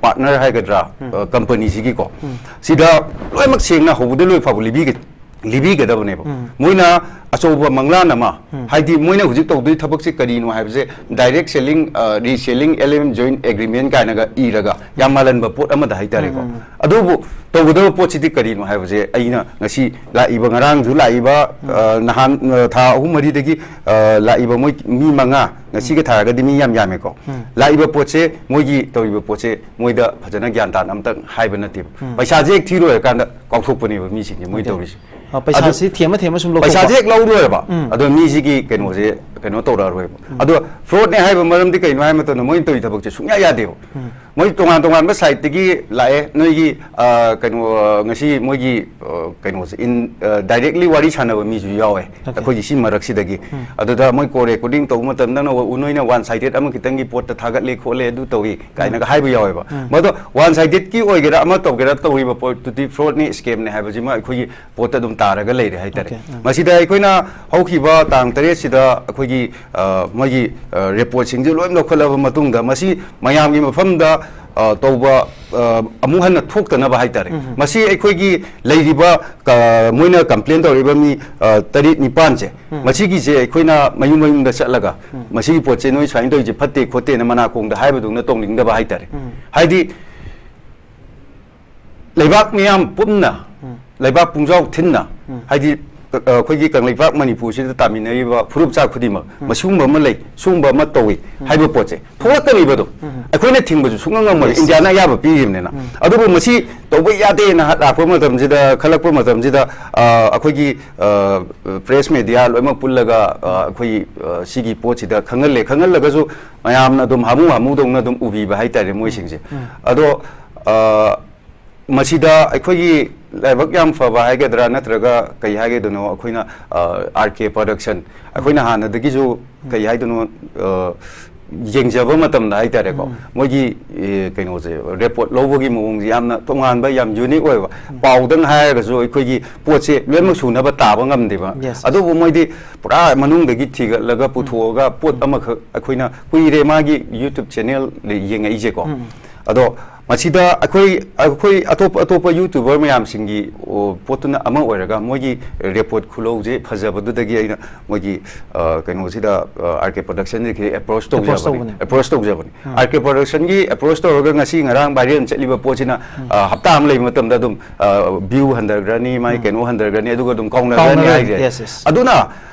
ꯄꯥꯔꯠꯅꯔ ꯍꯥꯏꯒꯗ꯭ꯔꯥ, ꯑ, ꯀꯝꯄꯅꯤꯁꯤꯒꯤꯀꯣ, ꯁꯤꯗ ꯂꯣꯏꯅꯃꯛ ꯁꯦꯡꯅ ꯍꯧꯕꯗ ꯂꯣꯏ ꯐꯥꯎꯕ ꯂꯤꯕꯤꯒꯦ꯫ ꯂꯤꯕꯤꯒꯗꯕꯅꯦꯕ꯫ ꯎꯝ꯫ ꯃꯣꯏꯅ ꯑꯆꯧꯕ ꯃꯪꯂꯥꯟ ꯑꯃ, ꯎꯝ꯫ ꯍꯥꯏꯗꯤ ꯃꯣꯏꯅ ꯍꯧꯖꯤꯛ ꯇꯧꯗꯣꯏ ꯊꯕꯛꯁꯦ ꯀꯔꯤꯅꯣ ꯍꯥꯏꯕꯁꯦ, direct selling, ꯑ, reselling, L M Joint Agreement ꯀꯥꯏꯅꯒ ꯏꯔꯒ ꯌꯥꯝ ꯃꯥꯜꯍꯟꯕ ꯄꯣꯠ ꯑꯃꯗ ꯍꯥꯏꯇꯥꯔꯦꯀꯣ꯫ ꯎꯝ, ꯎꯝ꯫ ꯑꯗꯨꯕꯨ ꯇꯧꯒꯗꯕ ꯄꯣꯠꯁꯤꯗꯤ ꯀꯔꯤꯅꯣ ꯍꯥꯏꯕꯁꯦ ꯑꯩꯅ ꯉꯁꯤ ꯂꯥꯛꯏꯕ, ꯉꯔꯥꯡꯁꯨ ꯂꯥꯛꯏꯕ, ꯎꯝ꯫ ꯑ, ꯅꯍꯥꯟ, ꯑ, ꯊꯥ ꯑꯍꯨꯝ ꯃꯔꯤꯗꯒꯤ, ꯑ, ꯂꯥꯛꯏꯕ ꯃꯣꯏ ꯃꯤ ꯃꯉꯥ, ꯉꯁꯤꯒ ꯎꯝ꯫ ꯊꯥꯔꯒꯗꯤ ꯃꯤ ꯌꯥꯝ ꯌꯥꯝꯃꯦꯀꯣ꯫ ꯎꯝ꯫ ꯂꯥꯛꯏꯕ ꯄꯣꯠꯁꯦ, ꯃꯣꯏꯒꯤ ꯇꯧꯔꯤꯕ ꯄꯣꯠꯁꯦ ꯃꯣꯏꯗ ꯐꯖꯅ ꯒ꯭ꯌꯥꯟ ꯇꯥꯅ ꯑꯝꯇꯪ ꯍꯥꯏꯕ ꯅꯠꯇꯦꯕ꯫ ꯎꯝ꯫ ꯄꯩꯁꯥꯁꯦ ꯍꯦꯛ ꯊꯤꯔꯣꯏꯔꯀꯥꯟꯗ ꯀꯥꯎꯊꯣꯛꯄꯅꯦꯕ ꯃꯤꯁꯤꯡꯁꯦ ꯃꯣꯏ ꯑꯣꯀꯦ꯫ ꯇꯧꯔꯤꯁꯦ꯫ ꯑ, ꯄꯩꯁꯥꯁꯤ ꯑꯗꯨ ꯊꯦꯝꯃ ꯊꯦꯝꯃ ꯁꯨꯝ ꯂꯧꯊꯣꯛꯄ꯫ ꯄꯩꯁꯥꯁꯦ ꯍꯦꯛ ꯂꯧꯔꯣꯏꯕ, ꯎꯝ꯫ ꯑꯗꯣ ꯃꯤꯁꯤꯒꯤ ꯀꯩꯅꯣꯁꯦ ꯀꯩꯅꯣ ꯇꯧꯔꯛꯑꯔꯣꯏꯕ꯫ ꯎꯝ꯫ ꯑꯗꯣ fraud ꯅꯦ ꯍꯥꯏꯕ ꯃꯔꯝꯗꯤ ꯀꯩꯅꯣ ꯍꯥꯏꯕ ꯃꯇꯝꯗ ꯃꯣꯏꯅ ꯇꯧꯔꯤ ꯊꯕꯛꯁꯦ ꯁꯨꯡꯌꯥ ꯌꯥꯗꯦꯕ꯫ ꯎꯝ꯫ ꯃꯣꯏ ꯇꯣꯉꯥꯟ ꯇꯣꯉꯥꯟꯕ side ꯇꯒꯤ ꯂꯥꯛꯑꯦ, ꯅꯣꯏꯒꯤ, ꯑ, ꯀꯩꯅꯣ, ꯑ, ꯉꯁꯤ ꯃꯣꯏꯒꯤ, ꯑ, ꯀꯩꯅꯣꯁꯦ, in, ꯑ, directly ꯋꯥꯔꯤ ꯁꯥꯟꯅꯕ ꯃꯤꯁꯨ ꯌꯥꯎꯋꯦ ꯑꯣꯀꯦ꯫ ꯑꯩꯈꯣꯏꯒꯤ ꯁꯤ ꯃꯔꯛꯁꯤꯗꯒꯤ꯫ ꯎꯝ꯫ ꯑꯗꯨꯗ ꯃꯣꯏ call recording ꯇꯧꯕ ꯃꯇꯝꯗ ꯅ-, ꯅꯣꯏꯅ one sided ꯑꯃ ꯈꯤꯇꯪꯒꯤ ꯄꯣꯠꯇ ꯊꯥꯒꯠꯂꯦ ꯈꯣꯠꯂꯦ ꯑꯗꯨ ꯇꯧꯏ ꯀꯥꯏꯅꯒ ꯎꯝ꯫ ꯍꯥꯏꯕ ꯌꯥꯎꯋꯦꯕ꯫ ꯎꯝ꯫ ꯃꯗꯣ one sided ꯀꯤ ꯑꯣꯏꯒꯦꯔꯥ ꯑꯃ ꯇꯧꯒꯦꯔꯥ ꯇꯧꯔꯤꯕ ꯄꯣꯠꯇꯨꯗꯤ fraud ꯅꯤ, scam ꯅꯤ ꯍꯥꯏꯕꯁꯤꯃ ꯑꯩꯈꯣꯏꯒꯤ ꯄꯣꯠꯇ ꯑꯗꯨꯝ ꯇꯥꯔꯒ ꯂꯩꯔꯦ ꯍꯥꯏꯇꯥꯔꯦ꯫ ꯑꯣꯀꯦ, ꯎꯝ꯫ ꯃꯁꯤꯗ ꯑꯩꯈꯣꯏꯅ ꯍꯧꯈꯤꯕ ꯇꯥꯡ ꯇꯔꯦꯠꯁꯤꯗ ꯑꯩꯈꯣꯏꯒꯤ, ꯑ, ꯃꯣꯏꯒꯤ, ꯑ, report ꯁꯤꯡꯁꯦ ꯂꯣꯏ ꯂꯧꯈꯠꯂꯕ ꯃꯇꯨꯡꯗ ꯃꯁꯤ ꯃꯌꯥꯝꯒꯤ ꯃꯐꯝꯗ, ꯑ, ꯇꯧꯕ, ꯑ, ꯑꯃꯨꯛ ꯍꯟꯅ ꯊꯣꯛꯇꯅꯕ ꯍꯥꯏꯇꯥꯔꯦ꯫ ꯎꯝ꯫ ꯃꯁꯤ ꯑꯩꯈꯣꯏꯒꯤ ꯂꯩꯔꯤꯕ, ꯑ, ꯃꯣꯏꯅ complain ꯇꯧꯔꯤꯕ ꯃꯤ, ꯑ, ꯇꯔꯦꯠ ꯅꯤꯄꯥꯟꯁꯦ, ꯎꯝ꯫ ꯃꯁꯤꯒꯤꯁꯦ ꯑꯩꯈꯣꯏꯅ ꯃꯌꯨꯝ ꯃꯌꯨꯝꯗ ꯆꯠꯂꯒ ꯎꯝ꯫ ꯃꯁꯤꯒꯤ ꯄꯣꯠꯁꯦ ꯅꯣꯏ ꯁꯨꯃꯥꯏꯅ ꯇꯧꯔꯤꯁꯦ ꯐꯠꯇꯦ ꯈꯣꯠꯇꯦꯅ ꯃꯅꯥꯀꯣꯡꯗ ꯍꯥꯏꯕꯗꯧꯅ ꯇꯧꯅꯤꯡꯗꯕ ꯍꯥꯏꯇꯥꯔꯦ꯫ ꯎꯝ꯫ ꯍꯥꯏꯗꯤ ꯂꯩꯕꯥꯛ ꯃꯤꯌꯥꯝ ꯄꯨꯝꯅ, ꯎꯝ꯫ ꯂꯩꯕꯥꯛ ꯄꯨꯡꯖꯥꯎ ꯊꯤꯟꯅ, ꯎꯝ꯫ ꯍꯥꯏꯗꯤ, ꯑ, ꯑꯩꯈꯣꯏꯒꯤ ꯀꯪꯂꯩꯄꯥꯛ ꯃꯅꯤꯄꯨꯔꯁꯤꯗ ꯇꯥꯃꯤꯟꯅꯔꯤꯕ ꯐꯨꯔꯨꯞꯆꯥ ꯈꯨꯗꯤꯡꯃꯛ, ꯎꯝ꯫ ꯃꯁꯤꯒꯨꯝꯕ ꯑꯃ ꯂꯩ, ꯁꯤꯒꯨꯝꯕ ꯑꯃ ꯇꯧꯏ ꯎꯝ꯫ ꯍꯥꯏꯕ ꯄꯣꯠꯁꯦ ꯎꯝ꯫ ꯊꯣꯛꯂꯛꯀꯅꯤꯕ ꯑꯗꯨꯝ꯫ ꯎꯝ꯫ ꯑꯩꯈꯣꯏꯅ ꯊꯤꯡꯕꯁꯨ ꯁꯨꯡꯉꯝ ꯉꯝꯃꯣꯏ꯫ Yes, ꯏꯟꯗꯤꯌꯥꯅ yes. ꯑꯌꯥꯕ ꯄꯤꯔꯤꯕꯅꯤꯅ꯫ ꯎꯝ꯫ ꯑꯗꯨꯕꯨ ꯃꯁꯤ ꯇꯧꯕ ꯌꯥꯗꯦꯅ ꯂꯥꯛꯄ ꯃꯇꯝꯁꯤꯗ, ꯈꯜꯂꯛꯄ ꯃꯇꯝꯁꯤꯗ, ꯑ, ꯑꯩꯈꯣꯏꯒꯤ, ꯑ, press media ꯂꯣꯏꯅꯃꯛ ꯄꯨꯜꯂꯒ, ꯑ, ꯑꯩꯈꯣꯏꯒꯤ, ꯑ, ꯁꯤꯒꯤ ꯄꯣꯠꯁꯤꯗ ꯈꯪꯍꯜꯂꯦ꯫ ꯈꯪꯍꯜꯂꯒꯁꯨ ꯃꯌꯥꯝꯅ ꯑꯗꯨꯝ ꯍꯥꯃꯨ ꯍꯥꯃꯨꯗꯧꯅ ꯑꯗꯨꯝ ꯎꯕꯤꯕ ꯍꯥꯏꯇꯥꯔꯦ ꯃꯣꯏꯁꯤꯡꯁꯦ꯫ ꯎꯝ꯫ ꯑꯗꯣ, ꯑ, ꯃꯁꯤꯗ ꯑꯩꯈꯣꯏꯒꯤ ꯂꯥꯏꯕꯛ ꯌꯥꯝ ꯐꯕ ꯍꯥꯏꯒꯗ꯭ꯔꯥ, ꯅꯠꯇ꯭ꯔꯒ ꯀꯩ ꯍꯥꯏꯒꯗꯣꯏꯅꯣ, ꯑꯩꯈꯣꯏꯅ, ꯑ, R K Production, ꯑꯩꯈꯣꯏꯅ ꯍꯥꯟꯅꯗꯒꯤꯁꯨ, ꯀꯩ ꯍꯥꯏꯗꯣꯏꯅꯣ, ꯑ, ꯌꯦꯡꯖꯕ ꯃꯇꯝꯗ ꯍꯥꯏꯇꯥꯔꯦꯀꯣ, ꯎꯝ꯫ ꯃꯣꯏꯒꯤ, ꯑꯦ, ꯀꯩꯅꯣꯁꯦ, report ꯂꯧꯕꯒꯤ ꯃꯑꯣꯡꯁꯦ ꯌꯥꯝꯅ ꯇꯣꯉꯥꯟꯕ, ꯌꯥꯝ unique ꯑꯣꯏꯕ꯫ ꯎꯝ꯫ ꯄꯥꯎꯗꯪ ꯍꯥꯏꯔꯒꯁꯨ ꯑꯩꯈꯣꯏꯒꯤ ꯄꯣꯠꯁꯦ ꯂꯣꯏꯅꯃꯛ ꯁꯨꯅꯕ ꯇꯥꯕ ꯉꯝꯗꯦꯕ꯫ Yes, yes. ꯑꯗꯨꯕꯨ ꯃꯣꯏꯗꯤ ꯄꯨꯔꯥ ꯃꯅꯨꯡꯗꯒꯤ ꯊꯤꯒꯠꯂꯒ ꯎꯝ꯫ ꯄꯨꯊꯣꯛꯑꯒ ꯄꯣꯠ ꯎꯝ꯫ ꯑꯃꯈꯛ ꯑꯩꯈꯣꯏꯅ ꯀꯨꯏꯔꯦ ꯃꯥꯒꯤ YouTube channel ꯌꯦꯡꯉꯛꯏꯁꯦꯀꯣ꯫ ꯎꯝ꯫ ꯑꯗꯣ ꯃꯁꯤꯗ ꯑꯩꯈꯣꯏ ꯑꯩꯈꯣꯏ ꯑꯇꯣꯞ ꯑꯇꯣꯞꯄ YouTuber ꯃꯌꯥꯝꯁꯤꯡꯒꯤ, ꯑꯣ, ꯄꯣꯠꯇꯨꯅ ꯑꯃ ꯑꯣꯏꯔꯒ, ꯃꯣꯏꯒꯤ ꯔꯦꯄꯣꯔꯠ ꯈꯨꯂꯧꯁꯦ ꯐꯖꯕꯗꯨꯗꯒꯤ ꯑꯩꯅ ꯃꯣꯏꯒꯤ, ꯑ, ꯀꯩꯅꯣꯁꯤꯗ, ꯑ, RK Production ꯗꯒꯤ ꯑꯦꯄ꯭ꯔꯣꯁ ꯇꯧꯖꯕꯅꯤ, ꯑꯦꯄ꯭ꯔꯣꯁ ꯇꯧꯖꯕꯅꯤ꯫ ꯎꯝ꯫ RK Production ꯒꯤ ꯑꯦꯄ꯭ꯔꯣꯁ ꯇꯧꯔꯒ ꯉꯁꯤ ꯉꯔꯥꯡ ꯚꯥꯏꯔꯦꯜ ꯆꯠꯂꯤꯕ ꯄꯣꯠꯁꯤꯅ, ꯎꯝ꯫ ꯑ, ꯍꯞꯇꯥ ꯑꯃ ꯂꯩꯕ ꯃꯇꯝꯗ ꯑꯗꯨꯝ, ꯑ, ꯚ꯭ꯌꯨ ꯍꯟꯊꯈ꯭ꯔꯅꯤ, ꯃꯥꯏ ꯎꯝ꯫ ꯀꯩꯅꯣ ꯍꯟꯊꯈ꯭ꯔꯅꯤ, ꯑꯗꯨꯒ ꯑꯗꯨꯝ ꯀꯥꯎꯅꯈ꯭ꯔꯅꯤ ꯀꯥꯎꯅꯈ꯭ꯔꯅꯤ, ꯍꯥꯏꯁꯦ꯫ Yes, yes꯫ ꯑꯗꯨꯅ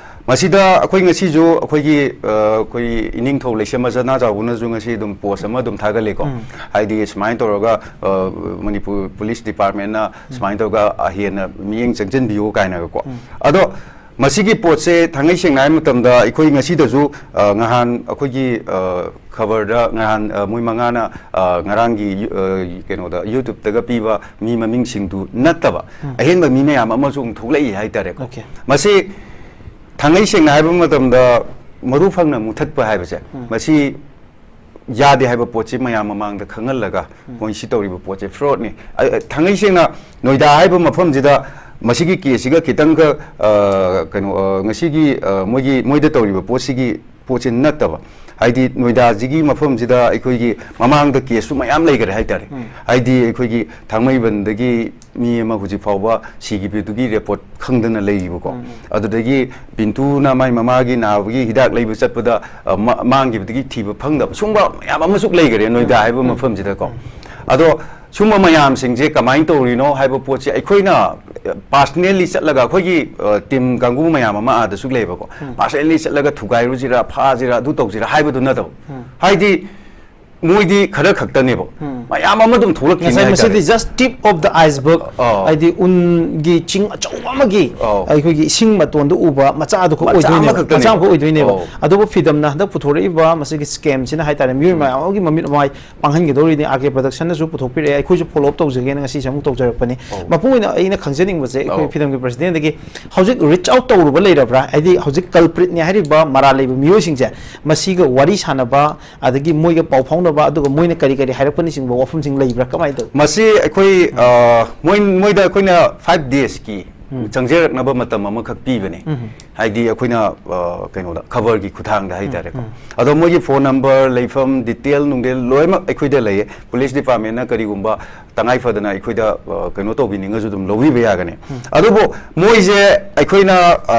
ꯃꯁꯤꯗ ꯑꯩꯈꯣꯏ ꯉꯁꯤꯁꯨ ꯑꯩꯈꯣꯏꯒꯤ, ꯑ, ꯑꯩꯈꯣꯏ ꯏꯅꯤꯡꯊꯧ ꯂꯩꯁꯦꯝꯕ ꯁꯅꯥꯖꯥꯎꯕꯅꯁꯨ ꯉꯁꯤ ꯑꯗꯨꯝ ꯄꯣꯁ ꯑꯃ ꯑꯗꯨꯝ ꯊꯥꯒꯠꯂꯦꯀꯣ꯫ ꯎꯝ꯫ ꯍꯥꯏꯗꯤ ꯁꯨꯃꯥꯏꯅ ꯇꯧꯔꯒ, ꯑ, ꯃꯅꯤꯄꯨꯔ ꯄꯨꯂꯤꯁ ꯗꯤꯄꯥꯔꯠꯃꯦꯟꯅ ꯎꯝ꯫ ꯁꯨꯃꯥꯏꯅ ꯇꯧꯔꯒ ꯍꯦꯟꯅ ꯃꯤꯠꯌꯦꯡ ꯆꯪꯁꯤꯟꯕꯤꯌꯨ ꯀꯥꯏꯅꯒꯀꯣ꯫ ꯎꯝ꯫ ꯑꯗꯣ ꯃꯁꯤꯒꯤ ꯄꯣꯠꯁꯦ ꯊꯥꯡꯉꯩ ꯁꯦꯡꯅ ꯍꯥꯏꯕ ꯃꯇꯝꯗ ꯑꯩꯈꯣꯏ ꯉꯁꯤꯗꯁꯨ, ꯑ, ꯉꯍꯥꯟ ꯑꯩꯈꯣꯏꯒꯤ, ꯑ, ꯈꯕꯔꯗ ꯉꯍꯥꯟ, ꯑ, ꯃꯣꯏ ꯃꯉꯥꯅ, ꯑ, ꯉꯔꯥꯡꯒꯤ ꯌꯨ-, ꯑ, ꯀꯩꯅꯣꯗ YouTubeꯇꯒ ꯄꯤꯕ ꯃꯤ ꯃꯃꯤꯡꯁꯤꯡꯗꯨ ꯅꯠꯇꯕ ꯎꯝ꯫ ꯑꯍꯦꯟꯕ ꯃꯤ ꯃꯌꯥꯝ ꯑꯃꯁꯨ ꯑꯃꯨꯛ ꯊꯣꯛꯂꯛꯏ ꯍꯥꯏꯇꯥꯔꯦꯀꯣ꯫ Okay꯫ ꯃꯁꯤ ꯊꯥꯡꯉꯩ ꯁꯦꯡꯅ ꯍꯥꯏꯕ ꯃꯇꯝꯗ ꯃꯔꯨ ꯐꯪꯅ ꯃꯨꯊꯠꯄ ꯍꯥꯏꯕꯁꯦ, ꯎꯝ꯫ ꯃꯁꯤ ꯌꯥꯗꯦ ꯍꯥꯏꯕ ꯄꯣꯠꯁꯤ ꯃꯌꯥꯝ ꯃꯃꯥꯡꯗ ꯈꯪꯍꯜꯂꯒ, ꯎꯝ꯫ ꯃꯣꯏ ꯁꯤ ꯇꯧꯔꯤꯕ ꯄꯣꯠꯁꯦ fraud ꯅꯤ꯫ ꯑ, ꯑ, ꯊꯥꯡꯉꯩ ꯁꯦꯡꯅ ꯅꯣꯏꯗꯥ ꯍꯥꯏꯕ ꯃꯐꯝꯁꯤꯗ ꯃꯁꯤꯒꯤ case ꯁꯤꯒ ꯈꯤꯇꯪꯒ, ꯑ, ꯀꯩꯅꯣ, ꯑ, ꯉꯁꯤꯒꯤ, ꯑ, ꯃꯣꯏꯒꯤ, ꯃꯣꯏꯗ ꯇꯧꯔꯤꯕ ꯄꯣꯠꯁꯤꯒꯤ ꯄꯣꯠꯁꯤ ꯅꯠꯇꯕ, ꯍꯥꯏꯗꯤ ꯅꯣꯏꯗꯥꯁꯤꯒꯤ ꯃꯐꯝꯁꯤꯗ ꯑꯩꯈꯣꯏꯒꯤ ꯃꯃꯥꯡꯗ case ꯁꯨ ꯃꯌꯥꯝ ꯂꯩꯈꯔꯦ ꯍꯥꯏꯇꯥꯔꯦ꯫ ꯎꯝ꯫ ꯍꯥꯏꯗꯤ ꯑꯩꯈꯣꯏꯒꯤ ꯊꯥꯡꯃꯩꯕꯟꯗꯒꯤ ꯃꯤ ꯑꯃ ꯍꯧꯖꯤꯛ ꯐꯥꯎꯕ ꯁꯤꯈꯤꯕꯗꯨꯒꯤ ꯔꯦꯄꯣꯔꯠ ꯈꯪꯗꯅ ꯂꯩꯔꯤꯕꯀꯣ꯫ ꯎꯝ, ꯎꯝ꯫ ꯑꯗꯨꯗꯒꯤ ꯄꯤꯟꯇꯨꯅ ꯃꯥꯏ ꯃꯃꯥꯒꯤ ꯅꯥꯕꯒꯤ ꯍꯤꯗꯥꯛ ꯂꯩꯕ ꯆꯠꯄꯗ, ꯑ, ꯃꯥ-, ꯃꯥꯡꯈꯤꯕꯗꯒꯤ ꯊꯤꯕ ꯐꯪꯗꯕ ꯁꯨꯝꯕ ꯃꯌꯥꯝ ꯑꯃꯁꯨ ꯂꯩꯈꯔꯦ ꯅꯣꯏꯗꯥ ꯎꯝ, ꯍꯥꯏꯕ ꯎꯝ, ꯃꯐꯝꯁꯤꯗꯀꯣ꯫ ꯎꯝ꯫ ꯑꯗꯣ ꯁꯨꯝꯕ ꯃꯌꯥꯝꯁꯤꯡꯁꯦ ꯀꯃꯥꯏꯅ ꯇꯧꯔꯤꯅꯣ ꯍꯥꯏꯕ ꯄꯣꯠꯁꯦ ꯑꯩꯈꯣꯏꯅ, ꯑ, personally ꯆꯠꯂꯒ ꯑꯩꯈꯣꯏꯒꯤ, ꯑ, team ꯀꯥꯡꯕꯨ ꯃꯌꯥꯝ ꯑꯃ ꯑꯥꯗꯁꯨ ꯂꯩꯕꯀꯣ꯫ ꯎꯝ꯫ Personally ꯆꯠꯂꯒ ꯊꯨꯒꯥꯏꯔꯨꯁꯤꯔꯥ, ꯐꯥꯁꯤꯔꯥ, ꯑꯗꯨ ꯇꯧꯁꯤꯔꯥ ꯍꯥꯏꯕꯗꯨ ꯅꯠꯇꯕ꯫ ꯎꯝ꯫ ꯍꯥꯏꯗꯤ ꯃꯣꯏꯗꯤ ꯈꯔ ꯈꯛꯇꯅꯦꯕ꯫ ꯎꯝ꯫ ꯃꯌꯥꯝ ꯑꯃ ꯑꯗꯨꯝ ꯊꯣꯛꯂꯛꯈꯤꯅꯤ ꯉꯁꯥꯏ ꯍꯥꯏꯇꯥꯔꯦ꯫ ꯃꯁꯤꯗꯤ just tip of the iceberg, ꯑꯥ꯫ ꯍꯥꯏꯗꯤ ꯎꯟꯒꯤ ꯆꯤꯡ ꯑꯆꯧꯕ ꯑꯃꯒꯤ ꯑꯥꯎ꯫ ꯑꯩꯈꯣꯏꯒꯤ ꯏꯁꯤꯡ ꯃꯇꯣꯟꯗ ꯎꯕ ꯃꯆꯥ ꯑꯗꯨꯈꯛ ꯃꯆꯥ ꯑꯣꯏꯗꯣꯏꯅꯦꯕ꯫ ꯑꯃꯈꯛꯇꯅꯦ꯫ ꯃꯆꯥ ꯑꯃꯈꯛ ꯑꯣꯏꯗꯣꯏꯅꯦꯕ꯫ ꯑꯥꯎ꯫ ꯑꯗꯨꯕꯨ ꯐꯤꯗꯝꯅ ꯍꯟꯗꯛ ꯄꯨꯊꯣꯔꯛꯏꯕ ꯃꯁꯤꯒꯤ scam ꯁꯤꯅ ꯍꯥꯏꯇꯥꯔꯦ, ꯃꯤꯑꯣꯏ ꯎꯝ꯫ ꯃꯌꯥꯝ ꯑꯃꯒꯤ ꯃꯃꯤꯠ ꯃꯃꯥꯏ ꯄꯥꯡꯍꯟꯒꯗꯧꯔꯤꯅꯤ꯫ RK Production ꯅꯁꯨ ꯄꯨꯊꯣꯛꯄꯤꯔꯛꯑꯦ, ꯑꯩꯈꯣꯏꯁꯨ follow up ꯇꯧꯖꯒꯦꯅ ꯉꯁꯤꯁꯦ ꯑꯃꯨꯛ ꯇꯧꯖꯔꯛꯄꯅꯤ꯫ ꯑꯧ꯫ ꯃꯄꯨꯡ ꯑꯣꯏꯅ ꯑꯩꯅ ꯈꯪꯖꯅꯤꯡꯕꯁꯦ, ꯑꯩꯈꯣꯏ ꯑꯧ꯫ ꯐꯤꯗꯝꯒꯤ president ꯗꯒꯤ ꯍꯧꯖꯤꯛ reach out ꯇꯧꯔꯨꯕ ꯂꯩꯔꯕ꯭ꯔꯥ? ꯍꯥꯏꯗꯤ ꯍꯧꯖꯤꯛ culprit ꯅꯤ ꯍꯥꯏꯔꯤꯕ ꯃꯔꯥꯜ ꯂꯩꯕ ꯃꯤꯑꯣꯏꯁꯤꯡꯁꯦ ꯃꯁꯤꯒ ꯋꯥꯔꯤ ꯁꯥꯟꯅꯕ, ꯑꯗꯒꯤ ꯃꯣꯏꯒ ꯄꯥꯎ ꯐꯥꯎꯅꯕ, ꯑꯗꯨꯒ ꯃꯣꯏꯅ ꯀꯔꯤ ꯀꯔꯤ ꯍꯥꯏꯔꯛꯄꯅꯆꯤꯡꯕ ꯋꯥꯐꯝꯁꯤꯡ ꯂꯩꯕ꯭ꯔꯥ? ꯀꯃꯥꯏꯅ ꯇꯧꯏ? ꯃꯁꯤ ꯑꯩꯈꯣꯏ, ꯑ, ꯃꯣꯏ, ꯃꯣꯏꯗ ꯑꯩꯈꯣꯏꯅ five days ꯀꯤ ꯎꯝ꯫ ꯆꯪꯖꯔꯛꯅꯕ ꯃꯇꯝ ꯑꯃꯈꯛ ꯄꯤꯕꯅꯦ꯫ ꯎꯝ꯫ ꯍꯥꯏꯗꯤ ꯑꯩꯈꯣꯏꯅ, ꯑ, ꯀꯩꯅꯣꯗ, ꯈꯕꯔꯒꯤ ꯈꯨꯠꯊꯥꯡꯗ ꯍꯥꯏꯇꯥꯔꯦꯀꯣ꯫ ꯎꯝ꯫ ꯑꯗꯣ ꯃꯣꯏꯒꯤ ꯐꯣꯟ ꯅꯝꯕꯔ, ꯂꯩꯐꯝ, ꯗꯤꯇꯦꯜ ꯅꯨꯡꯗꯦꯜ ꯂꯣꯏꯅꯃꯛ ꯑꯩꯈꯣꯏꯗ ꯂꯩꯌꯦ꯫ ꯄꯨꯂꯤꯁ ꯗꯤꯄꯥꯔꯠꯃꯦꯟꯅ ꯀꯔꯤꯒꯨꯝꯕ ꯇꯉꯥꯏ ꯐꯗꯅ ꯑꯩꯈꯣꯏꯗ, ꯑ, ꯀꯩꯅꯣ ꯇꯧꯕꯤꯅꯤꯡꯉꯁꯨ ꯑꯗꯨꯝ ꯂꯧꯕꯤꯕ ꯌꯥꯒꯅꯤ꯫ ꯎꯝ꯫ ꯑꯗꯨꯕꯨ ꯃꯣꯏꯁꯦ ꯑꯩꯈꯣꯏꯅ, ꯑ,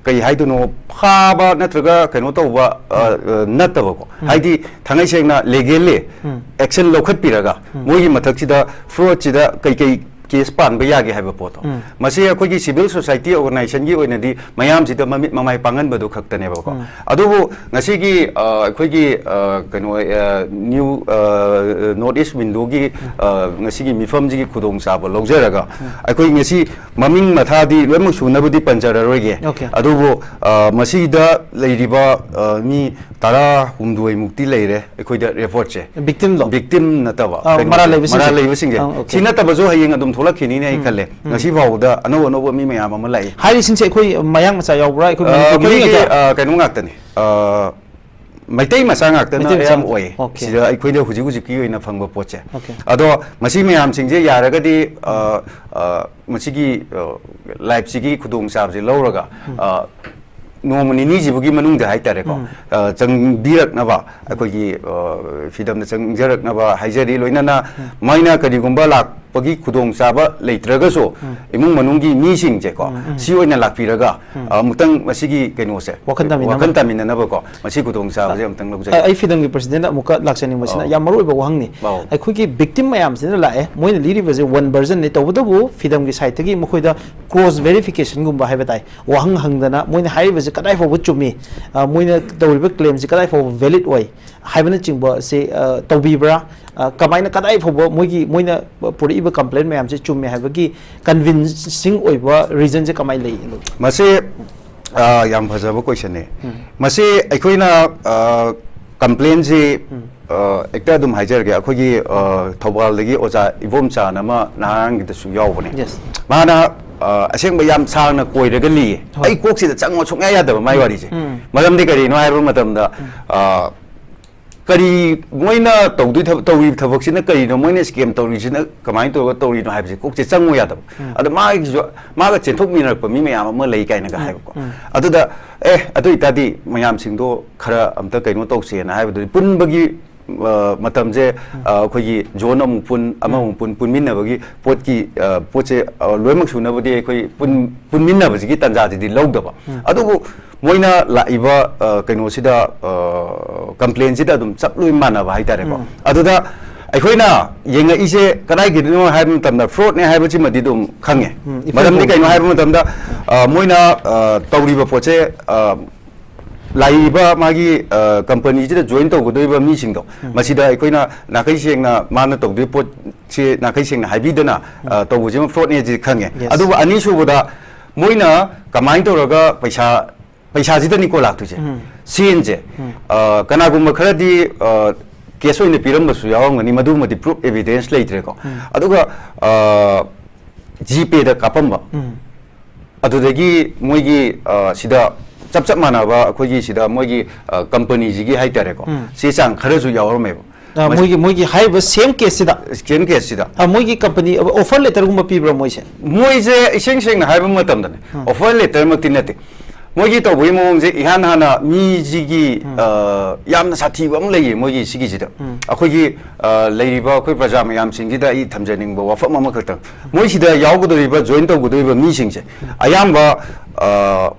ꯀꯩ ꯍꯥꯏꯗꯣꯏꯅꯣ, ꯐꯥꯕ ꯅꯠꯇ꯭ꯔꯒ ꯀꯩꯅꯣ ꯇꯧꯕ, ꯑ, ꯎꯝ꯫ ꯑ, ꯅꯠꯇꯕꯀꯣ꯫ ꯎꯝ꯫ ꯍꯥꯏꯗꯤ ꯊꯥꯡꯉꯩ ꯁꯦꯡꯅ ꯂꯤꯒꯦꯜꯂꯤ ꯎꯝ꯫ ꯑꯦꯛꯁꯟ ꯂꯧꯈꯠꯄꯤꯔꯒ ꯎꯝ꯫ ꯃꯣꯏꯒꯤ ꯃꯊꯛꯁꯤꯗ ꯐ꯭ꯔꯣꯗꯁꯤꯗ ꯀꯩꯀꯩ ꯀꯦꯁ ꯄꯥꯟꯕ ꯌꯥꯒꯦ ꯍꯥꯏꯕ ꯄꯣꯠꯇꯣ꯫ ꯎꯝ꯫ ꯃꯁꯤ ꯑꯩꯈꯣꯏꯒꯤ ꯁꯤꯚꯤꯜ ꯁꯣꯁꯥꯏꯇꯤ ꯑꯣꯔꯒꯅꯥꯏꯖꯦꯁꯟꯒꯤ ꯑꯣꯏꯅꯗꯤ ꯃꯌꯥꯝꯁꯤꯗ ꯃꯃꯤꯠ ꯃꯃꯥꯏ ꯄꯥꯡꯍꯟꯕꯗꯣ ꯈꯛꯇꯅꯦꯕꯀꯣ꯫ ꯎꯝ꯫ ꯑꯗꯨꯕꯨ ꯉꯁꯤꯒꯤ, ꯑ, ꯑꯩꯈꯣꯏꯒꯤ, ꯑ, ꯀꯩꯅꯣ, ꯑ, ꯅ꯭ꯌꯨ, ꯑ, ꯅꯣꯔꯠ ꯏꯁ ꯋꯤꯟꯗꯣꯒꯤ, ꯎꯝ꯫ ꯑ, ꯉꯁꯤꯒꯤ ꯃꯤꯐꯝꯁꯤꯒꯤ ꯈꯨꯗꯣꯡꯆꯥꯕ ꯂꯧꯖꯔꯒ ꯎꯝ꯫ ꯑꯩꯈꯣꯏ ꯉꯁꯤ ꯃꯃꯤꯡ ꯃꯊꯥꯗꯤ ꯂꯣꯏꯅꯃꯛ ꯁꯨꯅꯕꯗꯤ ꯄꯟꯖꯔꯔꯣꯏꯒꯦ꯫ ꯑꯣꯀꯦ꯫ ꯑꯗꯨꯕꯨ, ꯑ, ꯃꯁꯤꯗ ꯂꯩꯔꯤꯕ, ꯑ, ꯃꯤ ꯇꯔꯥꯍꯨꯝꯗꯣꯏ ꯃꯨꯛꯇꯤ ꯂꯩꯔꯦ ꯑꯩꯈꯣꯏꯗ ꯔꯦꯄꯣꯔꯠꯁꯦ꯫ ꯚꯤꯛꯇꯤꯝꯗꯣ? ꯚꯤꯛꯇꯤꯝ ꯅꯠꯇꯕ, ꯑ, ꯀꯩꯅꯣꯁꯦ, ꯃꯔꯥꯜ ꯂꯩꯕꯁꯤꯡꯁꯦ? ꯃꯔꯥꯜ ꯂꯩꯕꯁꯤꯡꯁꯦ꯫ ꯑ, ꯑꯣꯀꯦ꯫ ꯁꯤ ꯅꯠꯇꯕꯁꯨ ꯍꯌꯦꯡ ꯑꯗꯨꯝ ꯊꯣꯛꯂꯛꯈꯤꯅꯤꯅ ꯑꯩ ꯎꯝ, ꯈꯜꯂꯦ꯫ ꯎꯝ꯫ ꯉꯁꯤ ꯐꯥꯎꯕꯗ ꯑꯅꯧ ꯑꯅꯧꯕ ꯃꯤ ꯃꯌꯥꯝ ꯑꯃ ꯂꯥꯛꯏ꯫ ꯍꯥꯏꯔꯤꯁꯤꯡꯁꯦ ꯑꯩꯈꯣꯏ ꯃꯌꯥꯡ ꯃꯆꯥ ꯌꯥꯎꯕ꯭ꯔꯥ? ꯑꯩꯈꯣꯏ ꯑ, ꯃꯅꯤꯄꯨꯔꯒꯤ ꯃꯤ ꯑꯩꯈꯣꯏꯒꯤ, ꯉꯥꯛꯇ? ꯑ, ꯀꯩꯅꯣ ꯉꯥꯛꯇꯅꯤ꯫ ꯑ, ꯃꯩꯇꯩ ꯃꯆꯥ ꯉꯥꯛꯇꯅ ꯃꯩꯇꯩ ꯃꯆꯥ ꯑꯌꯥꯝꯕ ꯉꯥꯛꯇ꯫ ꯑꯣꯏꯌꯦ꯫ ꯑꯣꯀꯦ꯫ ꯁꯤꯗ ꯑꯩꯈꯣꯏꯗ ꯍꯧꯖꯤꯛ ꯍꯧꯖꯤꯛꯀꯤ ꯑꯣꯏꯅ ꯐꯪꯕ ꯄꯣꯠꯁꯦ꯫ ꯑꯣꯀꯦ꯫ ꯑꯗꯣ ꯃꯁꯤ ꯃꯌꯥꯝꯁꯤꯡꯁꯦ ꯌꯥꯔꯒꯗꯤ, ꯑ, ꯑ, ꯃꯁꯤꯒꯤ, ꯑ, ꯂꯥꯏꯐꯁꯤꯒꯤ ꯈꯨꯗꯣꯡꯆꯥꯕꯁꯤ ꯂꯧꯔꯒ, ꯎꯝ꯫ ꯑ, ꯅꯣꯡꯃ ꯅꯤꯅꯤꯁꯤꯕꯨꯒꯤ ꯃꯅꯨꯡꯗ ꯍꯥꯏꯇꯥꯔꯦꯀꯣ, ꯎꯝ꯫ ꯑ, ꯆꯪꯕꯤꯔꯛꯅꯕ ꯑꯩꯈꯣꯏꯒꯤ, ꯑ, ꯐꯤꯗꯝꯗ ꯆꯪꯖꯔꯛꯅꯕ ꯍꯥꯏꯖꯔꯤ꯫ ꯂꯣꯏꯅꯅ ꯎꯝ꯫ ꯃꯣꯏꯅ ꯀꯔꯤꯒꯨꯝꯕ ꯂꯥꯛꯄꯒꯤ ꯈꯨꯗꯣꯡꯆꯥꯕ ꯂꯩꯇ꯭ꯔꯒꯁꯨ ꯎꯝ꯫ ꯏꯃꯨꯡ ꯃꯅꯨꯡꯒꯤ ꯃꯤꯁꯤꯡꯁꯦꯀꯣ, ꯎꯝ, ꯎꯝ꯫ ꯁꯤ ꯑꯣꯏꯅ ꯂꯥꯛꯄꯤꯔꯒ, ꯎꯝ꯫ ꯑ, ꯑꯃꯨꯛꯇꯪ ꯃꯁꯤꯒꯤ ꯀꯩꯅꯣꯁꯦ, ꯋꯥꯈꯜ ꯇꯥꯃꯤꯟꯅꯅꯕ꯫ ꯋꯥꯈꯜ ꯇꯥꯃꯤꯟꯅꯅꯕꯀꯣ, ꯃꯁꯤ ꯈꯨꯗꯣꯡꯆꯥꯕꯁꯦ ꯑ, ꯑꯃꯨꯛꯇꯪ ꯂꯧꯖꯒꯦ꯫ ꯑ, ꯑꯩ ꯐꯤꯗꯝꯒꯤ ꯄ꯭ꯔꯁꯤꯗꯦꯟꯗ ꯑꯃꯨꯛꯀ ꯂꯥꯛꯆꯅꯤꯡꯕꯁꯤꯅ, ꯑꯧ꯫ ꯌꯥꯝ ꯃꯔꯨ ꯑꯣꯏꯕ ꯋꯥꯍꯪꯅꯤ꯫ ꯑꯧ꯫ ꯑꯩꯈꯣꯏꯒꯤ ꯚꯤꯛꯇꯤꯝ ꯃꯌꯥꯝꯁꯤꯅ ꯂꯥꯛꯑꯦ, ꯃꯣꯏꯅ ꯂꯤꯔꯤꯕꯁꯦ ꯋꯥꯟ ꯚꯔꯖꯟꯅꯤ, ꯇꯧꯕꯇꯕꯨ ꯐꯤꯗꯝꯒꯤ ꯁꯥꯏꯠꯇꯒꯤ ꯃꯈꯣꯏꯗ ꯀ꯭ꯔꯣꯁ ꯚꯦꯔꯤꯐꯤꯀꯦꯁꯟꯒꯨꯝꯕ ꯍꯥꯏꯕ ꯇꯥꯏ, ꯋꯥꯍꯪ ꯍꯪꯗꯅ ꯃꯣꯏꯅ ꯍꯥꯏꯔꯤꯕꯁꯦ ꯀꯗꯥꯏ ꯐꯥꯎꯕ ꯆꯨꯝꯃꯤ, ꯑ, ꯃꯣꯏꯅ ꯇꯧꯔꯤꯕ ꯀ꯭ꯂꯦꯝꯁꯦ ꯀꯗꯥꯏ ꯐꯥꯎꯕ ꯚꯦꯂꯤꯗ ꯑꯣꯏ ꯍꯥꯏꯕꯅꯆꯤꯡꯕꯁꯦ, ꯑ, ꯇꯧꯕꯤꯕ꯭ꯔꯥ? ꯑ, ꯀꯃꯥꯏꯅ, ꯀꯗꯥꯏ ꯐꯥꯎꯕ ꯃꯣꯏꯒꯤ, ꯃꯣꯏꯅ ꯄꯨꯔꯛꯏꯕ ꯀꯝꯄ꯭ꯂꯦꯟ ꯃꯌꯥꯝꯁꯦ ꯆꯨꯝꯃꯦ ꯍꯥꯏꯕꯒꯤ ꯀꯟꯚꯤꯟꯁꯤꯡ ꯑꯣꯏꯕ ꯔꯤꯖꯟꯁꯦ ꯀꯃꯥꯏꯅ ꯂꯩ? ꯃꯁꯤ, ꯑ, ꯌꯥꯝ ꯐꯖꯕ ꯀꯣꯏꯁꯟꯅꯦ꯫ ꯎꯝ꯫ ꯃꯁꯤ ꯑꯩꯈꯣꯏꯅ, ꯑ, ꯀꯝꯄ꯭ꯂꯦꯟꯁꯤ, ꯎꯝ꯫ ꯑ, ꯍꯦꯛꯇ ꯑꯗꯨꯝ ꯍꯥꯏꯖꯔꯒꯦ, ꯑꯩꯈꯣꯏꯒꯤ, ꯑ, ꯊꯧꯕꯥꯜꯗꯒꯤ ꯑꯣꯖꯥ ꯏꯕꯣꯝꯆꯥꯅ ꯑꯃ ꯅꯍꯥꯟꯒꯤꯗꯁꯨ ꯌꯥꯎꯕꯅꯦ꯫ ꯌꯦꯁ꯫ ꯃꯥꯅ, ꯑ, ꯑꯁꯦꯡꯕ ꯌꯥꯝ ꯁꯥꯡꯅ ꯀꯣꯏꯔꯒ ꯂꯤꯌꯦ꯫ ꯍꯣꯏ꯫ ꯑꯩ ꯀꯣꯛꯁꯤꯗ ꯆꯪꯉꯣ ꯁꯨꯡꯌꯥ ꯌꯥꯗꯕ ꯃꯥꯏ ꯋꯥꯔꯤꯁꯦ꯫ ꯎꯝ꯫ ꯃꯔꯝꯗꯤ ꯀꯔꯤꯅꯣ ꯍꯥꯏꯕ ꯃꯇꯝꯗ, ꯎꯝ꯫ ꯑ, ꯀꯔꯤ ꯃꯣꯏꯅ ꯇꯧꯗꯣꯏ ꯊꯕꯛ, ꯇꯧꯔꯤꯕ ꯊꯕꯛꯁꯤꯅ ꯀꯔꯤꯅꯣ, ꯃꯣꯏꯅ scam ꯇꯧꯔꯤꯁꯤꯅ ꯀꯃꯥꯏꯅ ꯇꯧꯔꯒ ꯇꯧꯔꯤꯅꯣ ꯍꯥꯏꯕꯁꯦ ꯀꯣꯛꯁꯦ ꯆꯪꯉꯨ ꯌꯥꯗꯕ꯫ ꯎꯝ꯫ ꯑꯗ ꯃꯥꯒꯤꯁꯨ, ꯃꯥꯒ ꯆꯦꯟꯊꯣꯛꯃꯤꯟꯅꯔꯛꯄ ꯃꯤ ꯃꯌꯥꯝ ꯑꯃ ꯂꯩ ꯀꯥꯏꯅꯒ ꯎꯝ, ꯍꯥꯏꯕꯀꯣ꯫ ꯎꯝ꯫ ꯑꯗꯨꯗ, "ꯑꯦ, ꯑꯗꯨ ꯑꯣꯏꯇꯥꯔꯗꯤ ꯃꯌꯥꯝꯁꯤꯡꯗꯣ ꯈꯔ ꯑꯝꯇ ꯀꯩꯅꯣ ꯇꯧꯁꯦꯅ" ꯍꯥꯏꯕꯗꯨꯗꯤ ꯄꯨꯟꯕꯒꯤ, ꯑ, ꯃꯇꯝꯁꯦ, ꯎꯝ꯫ ꯑ, ꯑꯩꯈꯣꯏꯒꯤ zone ꯑꯃꯨꯛ ꯄꯨꯟ, ꯑꯃꯃꯨꯛ ꯎꯝ꯫ ꯄꯨꯟ, ꯄꯨꯟꯃꯤꯟꯅꯕꯒꯤ ꯄꯣꯠꯀꯤ, ꯑ, ꯄꯣꯠꯁꯦ, ꯑ, ꯂꯣꯏꯅꯃꯛ ꯁꯨꯅꯕꯗꯤ ꯑꯩꯈꯣꯏ ꯄꯨꯟ-, ꯄꯨꯟꯃꯤꯟꯅꯕꯁꯤꯒꯤ ꯇꯥꯟꯖꯥꯁꯤꯗꯤ ꯂꯧꯗꯕ꯫ ꯎꯝ꯫ ꯑꯗꯨꯕꯨ ꯃꯣꯏꯅ ꯂꯥꯛꯏꯕ, ꯑ, ꯀꯩꯅꯣꯁꯤꯗ, ꯑ, complainꯁꯤꯗ ꯑꯗꯨꯝ ꯆꯞ ꯂꯣꯏ ꯃꯥꯟꯅꯕ ꯍꯥꯏꯇꯥꯔꯦꯀꯣ꯫ ꯎꯝ꯫ ꯑꯗꯨꯗ ꯑꯩꯈꯣꯏꯅ ꯌꯦꯡꯉꯛꯏꯁꯦ ꯀꯗꯥꯏꯒꯤꯗꯅꯣ ꯍꯥꯏꯕ ꯃꯇꯝꯗ fraudꯅꯦ ꯍꯥꯏꯕꯁꯤꯃꯗꯤ ꯑꯗꯨꯝ ꯈꯪꯉꯦ꯫ ꯎꯝ, ꯏꯐꯣꯡ ꯃꯔꯝꯗꯤ ꯀꯩꯅꯣ ꯐꯣꯡꯅ꯫ ꯍꯥꯏꯕ ꯃꯇꯝꯗ, ꯑ, ꯃꯣꯏꯅ, ꯑ, ꯇꯧꯔꯤꯕ ꯄꯣꯠꯁꯦ, ꯑ, ꯂꯥꯛꯏꯕ ꯃꯥꯒꯤ, ꯑ, companyꯁꯤꯗ join ꯇꯧꯒꯗꯧꯔꯤꯕ ꯃꯤꯁꯤꯡꯗꯣ, ꯎꯝ꯫ ꯃꯁꯤꯗ ꯑꯩꯈꯣꯏꯅ ꯅꯥꯈꯩ ꯁꯦꯡꯅ ꯃꯥꯅ ꯇꯧꯗꯣꯏ ꯄꯣꯠꯁꯦ ꯅꯥꯈꯩ ꯁꯦꯡꯅ ꯍꯥꯏꯕꯤꯗꯅ, ꯎꯝ꯫ ꯑ, ꯇꯧꯕꯁꯤꯃ fraudꯅꯦꯁꯤ ꯈꯪꯉꯦ꯫ Yes꯫ ꯑꯗꯨꯒ ꯑꯅꯤꯁꯨꯕꯗ ꯃꯣꯏꯅ ꯀꯃꯥꯏꯅ ꯇꯧꯔꯒ ꯄꯩꯁꯥ, ꯄꯩꯁꯥꯁꯤꯗꯅꯤꯀꯣ ꯂꯥꯛꯇꯣꯏꯁꯦ꯫ ꯎꯝ꯫ ꯁꯦꯟꯁꯦ, ꯎꯝ꯫ ꯑ, ꯀꯅꯥꯒꯨꯝꯕ ꯈꯔꯗꯤ, ꯑ, cash ꯑꯣꯏꯅ ꯄꯤꯔꯝꯕꯁꯨ ꯌꯥꯎꯔꯝꯒꯅꯤ, ꯃꯗꯨꯃꯗꯤ proof evidence ꯂꯩꯇ꯭ꯔꯦꯀꯣ꯫ ꯎꯝ꯫ ꯑꯗꯨꯒ, ꯑ, GPayꯗ ꯀꯥꯞꯄꯝꯕ꯫ ꯎꯝ꯫ ꯑꯗꯨꯗꯒꯤ ꯃꯣꯏꯒꯤ, ꯑ, ꯁꯤꯗ ꯆꯞ ꯆꯞ ꯃꯥꯟꯅꯕ ꯑꯩꯈꯣꯏꯒꯤ ꯁꯤꯗ ꯃꯣꯏꯒꯤ, ꯑ, companyꯁꯤꯒꯤ ꯍꯥꯏꯇꯥꯔꯦꯀꯣ, ꯎꯝ꯫ ꯆꯦ ꯆꯥꯡ ꯈꯔꯁꯨ ꯌꯥꯎꯔꯝꯃꯦꯕ꯫ ꯑ, ꯃꯁꯤ ꯃꯣꯏꯒꯤ, ꯃꯣꯏꯒꯤ ꯍꯥꯏꯔꯤꯕ same caseꯁꯤꯗ? Same caseꯁꯤꯗ꯫ ꯑ, ꯃꯣꯏꯒꯤ company offer letterꯒꯨꯝꯕ ꯄꯤꯕ꯭ꯔꯥ ꯃꯣꯏꯁꯦ? ꯃꯣꯏꯁꯦ ꯏꯁꯦꯡ ꯁꯦꯡꯅ ꯍꯥꯏꯕ ꯃꯇꯝꯗꯅꯦ, ꯎꯝ꯫ Offer letterꯃꯛꯇꯤ ꯅꯠꯇꯦ꯫ ꯃꯣꯏꯒꯤ ꯇꯧꯕꯒꯤ ꯃꯑꯣꯡꯁꯦ ꯏꯍꯥꯟ ꯍꯥꯟꯅ ꯃꯤꯁꯤꯒꯤ, ꯎꯝ꯫ ꯑ, ꯌꯥꯝꯅ ꯁꯥꯊꯤꯕ ꯑꯃ ꯂꯩꯌꯦ ꯃꯣꯏꯒꯤ ꯁꯤꯒꯤꯁꯤꯗ꯫ ꯎꯝ꯫ ꯑꯩꯈꯣꯏꯒꯤ, ꯑ, ꯂꯩꯔꯤꯕ ꯑꯩꯈꯣꯏ ꯄ꯭ꯔꯖꯥ ꯃꯌꯥꯝꯁꯤꯡꯁꯤꯗ ꯑꯩ ꯊꯝꯖꯅꯤꯡꯕ ꯋꯥꯐꯝ ꯑꯃꯈꯛꯇꯪ, ꯃꯣꯏꯁꯤꯗ ꯌꯥꯎꯒꯗꯧꯔꯤꯕ, join ꯇꯧꯒꯗꯧꯔꯤꯕ ꯃꯤꯁꯤꯡꯁꯦ, ꯎꯝ꯫ ꯑꯌꯥꯝꯕ, ꯑ,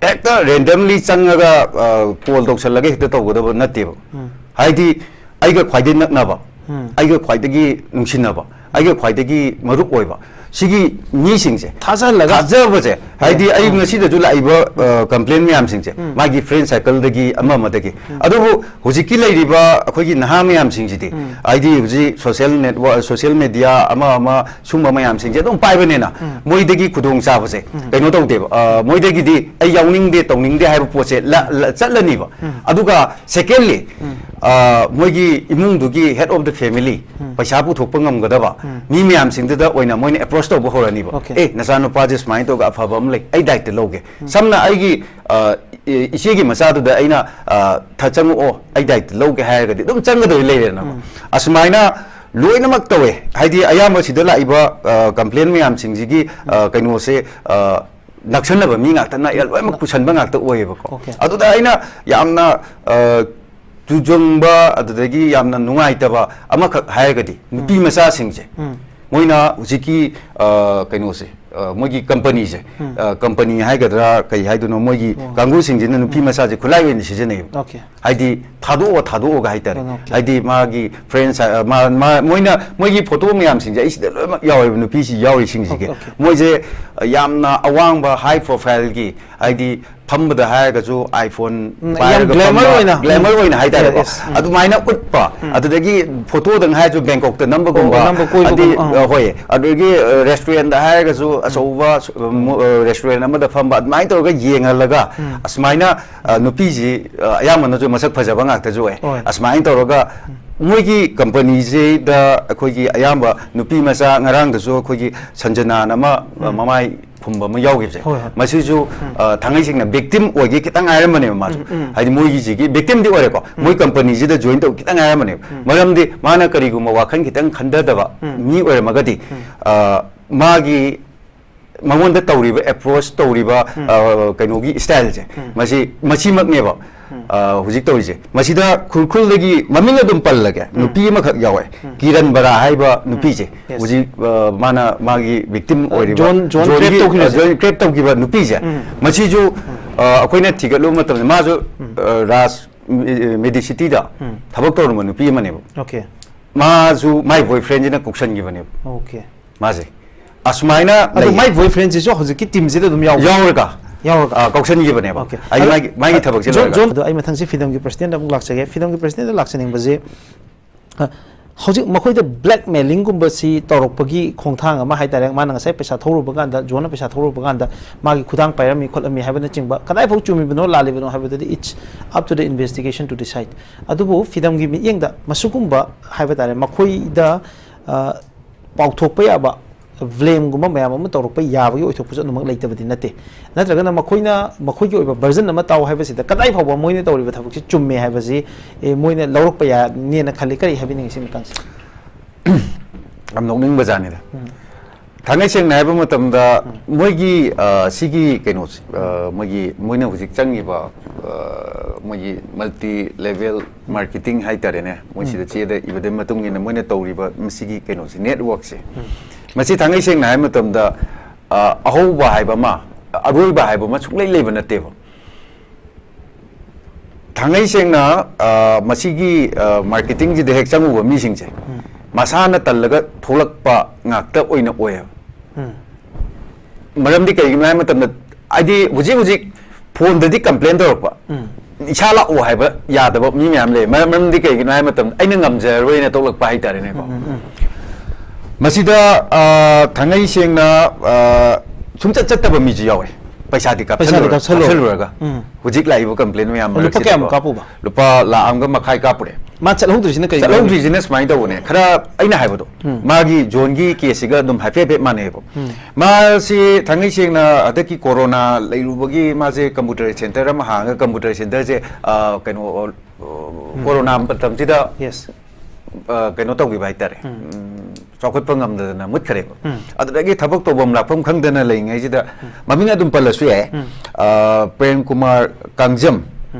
ꯍꯦꯛꯇ randomly ꯆꯪꯉꯒ, ꯑ, call ꯇꯧꯁꯜꯂꯒ ꯍꯦꯛꯇ ꯇꯧꯒꯗꯕ ꯅꯠꯇꯦꯕ꯫ ꯎꯝ꯫ ꯍꯥꯏꯗꯤ ꯑꯩꯒ ꯈ꯭ꯋꯥꯏꯗꯒꯤ ꯅꯛꯅꯕ, ꯎꯝ꯫ ꯑꯩꯒ ꯈ꯭ꯋꯥꯏꯗꯒꯤ ꯅꯨꯡꯁꯤꯅꯕ, ꯑꯩꯒ ꯈ꯭ꯋꯥꯏꯗꯒꯤ ꯃꯔꯨꯞ ꯑꯣꯏꯕ ꯁꯤꯒꯤ ꯃꯤꯁꯤꯡꯁꯦ ꯊꯥꯖꯍꯜꯂꯒ꯫ ꯊꯥꯖꯕꯁꯦ, ꯍꯥꯏꯗꯤ ꯎꯝ꯫ ꯑꯩ ꯎꯝ꯫ ꯉꯁꯤꯗꯁꯨ ꯂꯥꯛꯏꯕ, ꯑ, complain ꯃꯌꯥꯝꯁꯤꯡꯁꯦ, ꯎꯝ꯫ ꯃꯥꯒꯤ friend circleꯗꯒꯤ ꯑꯃ ꯑꯃꯗꯒꯤ꯫ ꯎꯝ꯫ ꯑꯗꯨꯕꯨ ꯍꯧꯖꯤꯛꯀꯤ ꯂꯩꯔꯤꯕ ꯑꯩꯈꯣꯏꯒꯤ ꯅꯍꯥ ꯃꯌꯥꯝꯁꯤꯡꯁꯤꯗꯤ, ꯎꯝ꯫ ꯍꯥꯏꯗꯤ ꯍꯧꯖꯤꯛ social network, social media ꯑꯃ ꯑꯃ ꯁꯨꯝꯕ ꯃꯌꯥꯝꯁꯤꯡꯁꯦ ꯑꯗꯨꯝ ꯄꯥꯏꯕꯅꯤꯅ, ꯎꯝ꯫ ꯃꯣꯏꯗꯒꯤ ꯈꯨꯗꯣꯡ ꯆꯥꯕꯁꯦ ꯎꯝ꯫ ꯀꯩꯅꯣ ꯇꯧꯗꯦꯕ꯫ ꯑ, ꯃꯣꯏꯗꯒꯤꯗꯤ ꯑꯩ ꯌꯥꯎꯅꯤꯡꯗꯦ, ꯇꯧꯅꯤꯡꯗꯦ ꯍꯥꯏꯕ ꯄꯣꯠꯁꯦ ꯂ-, ꯂ-, ꯆꯠꯂꯅꯤꯕ꯫ ꯎꯝ꯫ ꯑꯗꯨꯒ secondly, ꯎꯝ꯫ ꯑ, ꯃꯣꯏꯒꯤ ꯏꯃꯨꯡꯗꯨꯒꯤ head of the family, ꯎꯝ꯫ ꯄꯩꯁꯥ ꯄꯨꯊꯣꯛꯄ ꯉꯝꯒꯗꯕ ꯎꯝ꯫ ꯃꯤ ꯃꯌꯥꯝꯁꯤꯡꯗꯨꯗ ꯑꯣꯏꯅ ꯃꯣꯏꯅ approach ꯇꯧꯕ ꯍꯧꯔꯅꯤꯕ꯫ Okay. "ꯑꯦ, ꯅꯆꯥꯅꯨꯄꯥꯁꯦ ꯁꯨꯃꯥꯏꯅ ꯇꯧꯔꯒ ꯑꯐꯕ ꯑꯃ ꯂꯩ, ꯑꯩ ꯗꯥꯏꯇ ꯂꯧꯒꯦ"꯫ ꯁꯝꯅ ꯑꯩꯒꯤ ꯑ, ꯏ- ꯏꯆꯦꯒꯤ ꯃꯆꯥꯗꯨꯗ ꯑꯩꯅ ꯑ, "ꯊ ꯆꯪꯉꯛꯑꯣ, ꯑꯩ ꯗꯥꯏꯇ ꯂꯧꯒꯦ" ꯍꯥꯏꯔꯒꯗꯤ ꯑꯗꯨꯝ ꯆꯪꯒꯗꯕ ꯂꯩꯔꯦꯗꯅꯀꯣ꯫ ꯑꯁꯨꯃꯥꯏꯅ ꯂꯣꯏꯅꯃꯛ ꯇꯧꯋꯦ꯫ ꯍꯥꯏꯗꯤ ꯑꯌꯥꯝꯕ ꯁꯤꯗ ꯂꯥꯛꯏꯕ ꯀꯝꯄ꯭ꯂꯦꯟ ꯃꯌꯥꯝꯁꯤꯡꯁꯤꯒꯤ ꯑ, ꯀꯩꯅꯣꯁꯦ ꯑ, ꯅꯛꯁꯟꯅꯕ ꯃꯤ ꯉꯥꯛꯇꯅ, ꯑꯦ, ꯂꯣꯏꯅꯃꯛ ꯄꯨꯁꯟꯕ ꯉꯥꯛꯇ ꯑꯣꯏꯌꯦꯕꯀꯣ꯫ Okay. ꯑꯗꯨꯗ ꯑꯩꯅ ꯌꯥꯝꯅ ꯑ, ꯇꯨꯖꯨꯡꯕ, ꯑꯗꯨꯗꯒꯤ ꯌꯥꯝꯅ ꯅꯨꯡꯉꯥꯏꯇꯕ ꯑꯃꯈꯛ ꯍꯥꯏꯔꯒꯗꯤ ꯅꯨꯄꯤ ꯃꯆꯥꯁꯤꯡꯁꯦ, ꯃꯣꯏꯅ ꯍꯧꯖꯤꯛꯀꯤ ꯑ, ꯀꯩꯅꯣꯁꯦ, ꯑ, ꯃꯣꯏꯒꯤ ꯀꯝꯄꯅꯤꯁꯦ, ꯑ, ꯀꯝꯄꯅꯤ ꯍꯥꯏꯒꯗ꯭ꯔꯥ ꯀꯩ ꯍꯥꯏꯗꯣꯏꯅꯣ, ꯃꯣꯏꯒꯤ ꯀꯥꯡꯕꯨꯁꯤꯡꯁꯤꯅ ꯅꯨꯄꯤ ꯃꯆꯥꯁꯦ ꯈꯨꯠꯂꯥꯏ ꯑꯣꯏꯅ ꯁꯤꯖꯤꯟꯅꯩꯌꯦꯕ꯫ Okay. ꯍꯥꯏꯗꯤ ꯊꯥꯗꯣꯛꯑꯣ ꯊꯥꯗꯣꯛꯑꯣꯒ ꯍꯥꯏꯇꯥꯔꯦ꯫ Okay. ꯍꯥꯏꯗꯤ ꯃꯥꯒꯤ ꯐ꯭ꯔꯦꯟꯁ, ꯃꯥ ꯃꯥ- ꯃꯣꯏꯅ, ꯃꯣꯏꯒꯤ ꯐꯣꯇꯣ ꯃꯌꯥꯝꯁꯤꯡꯁꯦ ꯑꯩ ꯁꯤꯗ ꯂꯣꯏꯅꯃꯛ ꯌꯥꯎꯋꯦꯕ, ꯅꯨꯄꯤꯁꯤ ꯌꯥꯎꯔꯤꯁꯤꯡꯁꯤꯒꯤ꯫ Okay, okay. ꯃꯣꯏꯁꯦ ꯑ, ꯌꯥꯝꯅ ꯑꯋꯥꯡꯕ ꯍꯥꯏ ꯄ꯭ꯔꯣꯐꯥꯏꯜꯒꯤ, ꯍꯥꯏꯗꯤ ꯐꯝꯕꯗ ꯍꯥꯏꯔꯒꯁꯨ iPhone ꯎꯝ, ꯌꯥꯝ ꯄꯥꯏꯔꯒ glamour ꯐꯝꯕ, ꯑꯣꯏꯅ꯫ ꯒ꯭ꯂꯦꯃꯔ ꯑꯣꯏꯅ ꯍꯥꯏꯇꯥꯔꯦꯀꯣ꯫ Yes, yes. ꯎꯝ. ꯑꯗꯨꯃꯥꯏꯅ ꯎꯠꯄ, ꯑꯗꯨꯗꯒꯤ ꯐꯣꯇꯣꯗꯪ ꯍꯥꯏꯔꯁꯨ ꯕꯦꯡꯀꯣꯛꯇ ꯅꯝꯕꯒꯨꯝꯕ, ꯑꯣ, ꯅꯝꯕ ꯀꯣꯏꯕꯒꯨꯝꯕ, ꯍꯥꯏꯗꯤ, ꯑꯥ. ꯑ, ꯍꯣꯏ, ꯑꯗꯨꯗꯒꯤ ꯔꯦꯁꯇꯨꯔꯦꯟꯗ ꯍꯥꯏꯔꯒꯁꯨ ꯑꯆꯧꯕ ꯔꯦꯁꯇꯨꯔꯦꯟ ꯑꯃꯗ ꯐꯝꯕ, ꯑꯗꯨꯃꯥꯏꯅ ꯇꯧꯔꯒ ꯌꯦꯡꯍꯜꯂꯒ, ꯑꯁꯨꯃꯥꯏꯅ ꯑ, ꯅꯨꯄꯤꯁꯤ ꯑ, ꯑꯌꯥꯝꯕꯅꯁꯨ ꯃꯁꯛ ꯐꯖꯕ ꯉꯥꯛꯇꯁꯨ ꯑꯣꯏ꯫ ꯍꯣꯏ. ꯑꯁꯨꯃꯥꯏꯅ ꯇꯧꯔꯒ ꯃꯣꯏꯒꯤ ꯀꯝꯄꯅꯤꯁꯤꯗ ꯑꯩꯈꯣꯏꯒꯤ ꯑꯌꯥꯝꯕ ꯅꯨꯄꯤ ꯃꯆꯥ, ꯉꯔꯥꯡꯗꯁꯨ ꯑꯩꯈꯣꯏꯒꯤ ꯁꯟꯖꯅꯥꯅ ꯑꯃ, ꯑ, ꯃꯃꯥꯏ ꯐꯨꯝꯕ ꯑꯃ ꯌꯥꯎꯈꯤꯕꯁꯦ, ꯍꯣꯏ, ꯍꯣꯏ. ꯃꯁꯤꯁꯨ ꯑ, ꯊꯥꯡꯉꯩ ꯁꯦꯡꯅ ꯕꯤꯛꯇꯤꯝ ꯑꯣꯏꯒꯦ ꯈꯤꯇꯪ ꯉꯥꯏꯔꯝꯕꯅꯦꯕ ꯃꯥꯁꯨ꯫ ꯍꯥꯏꯗꯤ ꯃꯣꯏꯒꯤꯁꯤꯒꯤ ꯕꯤꯛꯇꯤꯝꯗꯤ ꯑꯣꯏꯔꯦꯀꯣ, ꯃꯣꯏ ꯀꯝꯄꯅꯤꯁꯤꯗ ꯖꯣꯏꯟ ꯇꯧ ꯈꯤꯇꯪ ꯉꯥꯏꯔꯝꯕꯅꯦꯕ꯫ ꯃꯔꯝꯗꯤ ꯃꯥꯅ ꯀꯔꯤꯒꯨꯝꯕ ꯋꯥꯈꯜ ꯈꯤꯇꯪ ꯈꯟꯊꯗꯕ ꯃꯤ ꯑꯣꯏꯔꯝꯃꯒꯗꯤ, ꯑ, ꯃꯥꯒꯤ ꯃꯉꯣꯟꯗ ꯇꯧꯔꯤꯕ ꯑꯦꯄ꯭ꯔꯣꯆ ꯇꯧꯔꯤꯕ, ꯑ, ꯀꯩꯅꯣꯒꯤ ꯁ꯭ꯇꯥꯏꯜꯁꯦ, ꯃꯁꯤ, ꯃꯁꯤꯃꯛꯅꯦꯕ, ꯑ, ꯍꯧꯖꯤꯛ ꯇꯧꯔꯤꯁꯦ꯫ ꯃꯁꯤꯗ ꯈꯨꯔꯈꯨꯜꯗꯒꯤ ꯃꯃꯤꯡ ꯑꯗꯨꯝ ꯄꯜꯂꯒꯦ, ꯅꯨꯄꯤ ꯑꯃꯈꯛ ꯌꯥꯎꯋꯦ, ꯀꯤꯔꯟ ꯕꯔꯥ ꯍꯥꯏꯕ ꯅꯨꯄꯤꯁꯦ꯫ Yes. ꯍꯧꯖꯤꯛ, ꯑ, ꯃꯥꯅ ꯃꯥꯒꯤ ꯕꯤꯛꯇꯤꯝ ꯑꯣꯏꯔꯤꯕ, ꯖꯣꯟ, ꯖꯣꯟ ꯖꯣꯟꯒꯤ, ꯔꯦꯞ ꯇꯧꯈꯤꯕꯁꯦ꯫ ꯑ, ꯖꯣꯟ ꯔꯦꯞ ꯇꯧꯈꯤꯕ ꯅꯨꯄꯤꯁꯦ, ꯃꯁꯤꯁꯨ, ꯑ, ꯑꯩꯈꯣꯏꯅ ꯊꯤꯒꯠꯂꯨꯕ ꯃꯇꯝꯗ ꯃꯥꯁꯨ, ꯑ, ꯔꯥꯖ, ꯃꯦ-, ꯃꯦꯗꯤꯁꯤꯇꯤꯗ ꯊꯕꯛ ꯇꯧꯔꯝꯕ ꯅꯨꯄꯤ ꯑꯃꯅꯦꯕ꯫ Okay. ꯃꯥꯁꯨ ꯃꯥꯏ ꯕꯣꯏ ꯐ꯭ꯔꯦꯟꯁꯤꯅ ꯀꯣꯛꯁꯟꯈꯤꯕꯅꯦꯕ꯫ Okay. ꯃꯥꯁꯦ꯫ ꯑꯁꯨꯃꯥꯏꯅ ꯑꯗꯣ ꯂꯩꯌꯦ꯫ ꯃꯥꯏ ꯕꯣꯏ ꯐ꯭ꯔꯦꯟꯁꯤꯁꯨ ꯍꯧꯖꯤꯛꯀꯤ ꯇꯤꯝꯁꯤꯗ ꯑꯗꯨꯝ ꯌꯥꯎꯕ? ꯌꯥꯎꯔꯒ, ꯌꯥꯎꯔꯒ꯫ ꯑ, ꯀꯥꯎꯁꯟꯈꯤꯕꯅꯦꯕ꯫ Okay. ꯑꯩ ꯑꯗꯣ, ꯃꯥꯒꯤ, ꯃꯥꯒꯤ ꯊꯕꯛꯁꯦ ꯖꯣꯟ, ꯂꯣꯏꯔꯒ꯫ ꯖꯣꯟ, ꯑꯗꯣ ꯑꯩ ꯃꯊꯪꯁꯤ ꯐꯤꯗꯝꯒꯤ ꯄ꯭ꯔꯁꯤꯗꯦꯟꯗ ꯑꯃꯨꯛ ꯂꯥꯛꯆꯒꯦ꯫ ꯐꯤꯗꯝꯒꯤ ꯄ꯭ꯔꯁꯤꯗꯦꯟꯗ ꯂꯥꯛꯆꯅꯤꯡꯕꯁꯤ, ꯑ, ꯍꯧꯖꯤꯛ ꯃꯈꯣꯏꯗ ꯕ꯭ꯂꯦꯛꯃꯦꯂꯤꯡꯒꯨꯝꯕꯁꯤ ꯇꯧꯔꯛꯄꯒꯤ ꯈꯣꯡꯊꯥꯡ ꯑꯃ ꯍꯥꯏꯇꯥꯔꯦ, ꯃꯥꯅ ꯉꯁꯥꯏ ꯄꯩꯁꯥ ꯊꯧꯔꯨꯕ ꯀꯥꯟꯗ, ꯖꯣꯟꯅ ꯄꯩꯁꯥ ꯊꯧꯔꯨꯕ ꯀꯥꯟꯗ ꯃꯥꯒꯤ ꯈꯨꯗꯥꯡ ꯄꯥꯏꯔꯝꯃꯤ ꯈꯣꯠꯂꯝꯃꯤ ꯍꯥꯏꯕꯅꯆꯤꯡꯕ, ꯀꯗꯥꯏꯐꯥꯎ ꯆꯨꯝꯃꯤꯕꯅꯣ ꯂꯥꯜꯂꯤꯕꯅꯣ ꯍꯥꯏꯕꯗꯨꯗꯤ it's up to the investigation to decide꯫ ꯑꯗꯨꯕꯨ ꯐꯤꯗꯝꯒꯤ ꯃꯤꯠꯌꯦꯡꯗ ꯃꯁꯤꯒꯨꯝꯕ ꯍꯥꯏꯕ ꯇꯥꯔꯦ, ꯃꯈꯣꯏꯗ, ꯑ, ꯄꯥꯎꯊꯣꯛꯄ ꯌꯥꯕ ꯕ꯭ꯂꯦꯝꯒꯨꯝꯕ ꯃꯌꯥꯝ ꯑꯃ ꯇꯧꯔꯛꯄ ꯌꯥꯕꯒꯤ ꯑꯣꯏꯊꯣꯛꯄꯁꯨ ꯑꯗꯨꯃꯛ ꯂꯩꯇꯕꯗꯤ ꯅꯠꯇꯦ꯫ ꯅꯠꯇ꯭ꯔꯒꯅ ꯃꯈꯣꯏꯅ, ꯃꯈꯣꯏꯒꯤ ꯑꯣꯏꯕ ꯚꯔꯖꯟ ꯑꯃ ꯇꯥꯎ ꯍꯥꯏꯕꯁꯤꯗ ꯀꯗꯥꯏ ꯐꯥꯎꯕ ꯃꯣꯏꯅ ꯇꯧꯔꯤꯕ ꯊꯕꯛꯁꯤ ꯆꯨꯝꯃꯦ ꯍꯥꯏꯕꯁꯤ, ꯑꯦ, ꯃꯣꯏꯅ ꯂꯧꯔꯛꯄ ꯌꯥꯅꯦꯅ ꯈꯜꯂꯤ꯫ ꯀꯔꯤ ꯍꯥꯏꯕꯤꯅꯤꯡꯉꯤ ꯁꯤ ꯃꯇꯥꯡꯁꯤꯗ? ꯌꯥꯝ ꯅꯣꯛꯅꯤꯡꯕ ꯖꯥꯠꯅꯤꯗ꯫ ꯊꯥꯡꯉꯩ ꯁꯦꯡꯅ ꯍꯥꯏꯕ ꯃꯇꯝꯗ, ꯃꯣꯏꯒꯤ, ꯑ, ꯁꯤꯒꯤ ꯀꯩꯅꯣꯁꯦ, ꯑ, ꯃꯣꯏꯒꯤ, ꯃꯣꯏꯅ ꯍꯧꯖꯤꯛ ꯆꯪꯉꯤꯕ, ꯑ, ꯃꯣꯏꯒꯤ multi level marketing ꯍꯥꯏꯇꯥꯔꯦꯅꯦ, ꯃꯣꯏ ꯁꯤꯗ ꯆꯦꯗ ꯏꯕꯗꯩ ꯃꯇꯨꯡ ꯏꯟꯅ ꯃꯣꯏꯅ ꯇꯧꯔꯤꯕ ꯃꯁꯤꯒꯤ ꯀꯩꯅꯣꯁꯦ, network ꯁꯦ, ꯃꯁꯤ ꯊꯥꯡꯉꯩ ꯁꯦꯡꯅ ꯍꯥꯏꯕ ꯃꯇꯝꯗ, ꯑ, ꯑꯍꯧꯕ ꯍꯥꯏꯕ ꯑꯃ, ꯑꯔꯣꯏꯕ ꯍꯥꯏꯕ ꯑꯃ ꯁꯨꯡꯂꯩ ꯂꯩꯕ ꯅꯠꯇꯦꯕ꯫ ꯊꯥꯡꯉꯩ ꯁꯦꯡꯅ, ꯑ, ꯃꯁꯤꯒꯤ, ꯑ, marketing ꯁꯤꯗ ꯍꯦꯛ ꯆꯪꯉꯨꯕ ꯃꯤꯁꯤꯡꯁꯦ ꯃꯁꯥꯅ ꯇꯜꯂꯒ ꯊꯣꯛꯂꯛꯄ ꯉꯥꯛꯇ ꯑꯣꯏꯅ ꯑꯣꯏꯌꯦꯕ꯫ ꯃꯔꯝꯗꯤ ꯀꯩꯒꯤꯅꯣ ꯍꯥꯏꯕ ꯃꯇꯝꯗ, ꯍꯥꯏꯗꯤ ꯍꯧꯖꯤꯛ ꯍꯧꯖꯤꯛ phone ꯗꯗꯤ complain ꯇꯧꯔꯛꯄ, ꯏꯁꯥ ꯂꯥꯛꯑꯣ ꯍꯥꯏꯕ ꯌꯥꯗꯕ ꯃꯤ ꯃꯌꯥꯝ ꯂꯩ꯫ ꯃꯔꯝ, ꯃꯔꯝꯗꯤ ꯀꯩꯒꯤꯅꯣ ꯍꯥꯏꯕ ꯃꯇꯝꯗ, ꯑꯩꯅ ꯉꯝꯖꯔꯔꯣꯏꯅ ꯊꯣꯛꯂꯛꯄ ꯍꯥꯏꯇꯥꯔꯦꯅꯦꯀꯣ꯫ ꯃꯁꯤꯗ, ꯑ, ꯊꯥꯡꯉꯩ ꯁꯦꯡꯅ, ꯑ, ꯁꯨꯡꯆꯠ ꯆꯠꯇꯕ ꯃꯤꯁꯨ ꯌꯥꯎꯋꯦ꯫ ꯄꯩꯁꯥꯗꯤ ꯄꯩꯁꯥꯗꯤ ꯀꯥꯞꯁꯜꯂꯨꯔ-, ꯀꯥꯞꯁꯜꯂꯨꯔ-, ꯀꯥꯞꯁꯜꯂꯨꯔꯒ꯫ ꯎꯝ꯫ ꯍꯧꯖꯤꯛ ꯂꯥꯛꯏꯕ complain ꯃꯌꯥꯝ ꯂꯨꯄꯥ ꯀꯌꯥꯃꯨꯛ ꯃꯔꯛꯁꯤꯗꯀꯣ, ꯀꯥꯞꯄꯨꯕ? ꯂꯨꯄꯥ ꯂꯥꯈ ꯑꯃꯒ ꯃꯈꯥꯏ ꯀꯥꯞꯄꯨꯔꯦ꯫ ꯃꯥ ꯆꯠꯍꯧꯗ꯭ꯔꯤꯁꯤꯅ ꯀꯩꯒꯤꯅꯣ? ꯆꯠꯍꯧꯗ꯭ꯔꯤꯁꯤꯅ ꯁꯨꯃꯥꯏꯅ ꯇꯧꯕꯅꯦ, ꯈꯔ ꯑꯩꯅ ꯍꯥꯏꯕꯗꯣ, ꯃꯥꯒꯤ ꯖꯣꯟꯒꯤ ꯀꯦꯁꯁꯤꯒ ꯑꯗꯨꯝ ꯍꯥꯏꯐꯦꯠ ꯍꯥꯏꯐꯦꯠ ꯃꯥꯟꯅꯩꯌꯦꯕ꯫ ꯃꯥꯁꯤ ꯊꯥꯡꯉꯩ ꯁꯦꯡꯅ ꯍꯟꯗꯛꯀꯤ ꯀꯣꯔꯣꯅꯥ ꯂꯩꯔꯨꯕꯒꯤ ꯃꯥꯁꯦ computer center ꯑꯃ ꯍꯥꯡꯉꯒ, computer center ꯁꯦ, ꯑ, ꯀꯩꯅꯣ, ꯑ, ꯀꯣꯔꯣꯅꯥ ꯃꯇꯝꯁꯤꯗ, Yes. ꯑ, ꯀꯩꯅꯣ ꯇꯧꯈꯤꯕ ꯍꯥꯏꯇꯥꯔꯦ, ꯎꯝ, ꯆꯥꯎꯈꯠꯄ ꯉꯝꯗꯗꯅ ꯃꯨꯠꯈ꯭ꯔꯦꯕ꯫ ꯑꯗꯨꯗꯒꯤ ꯊꯕꯛ ꯇꯧꯐꯝ ꯂꯥꯛꯐꯝ ꯈꯪꯗꯅ ꯂꯩꯉꯩꯁꯤꯗ, ꯃꯃꯤꯡ ꯑꯗꯨꯝ ꯄꯜꯂꯁꯨ ꯌꯥꯏ, ꯑ, ꯄ꯭ꯔꯦꯝ ꯀꯨꯃꯥꯔ ꯀꯥꯡꯖꯝ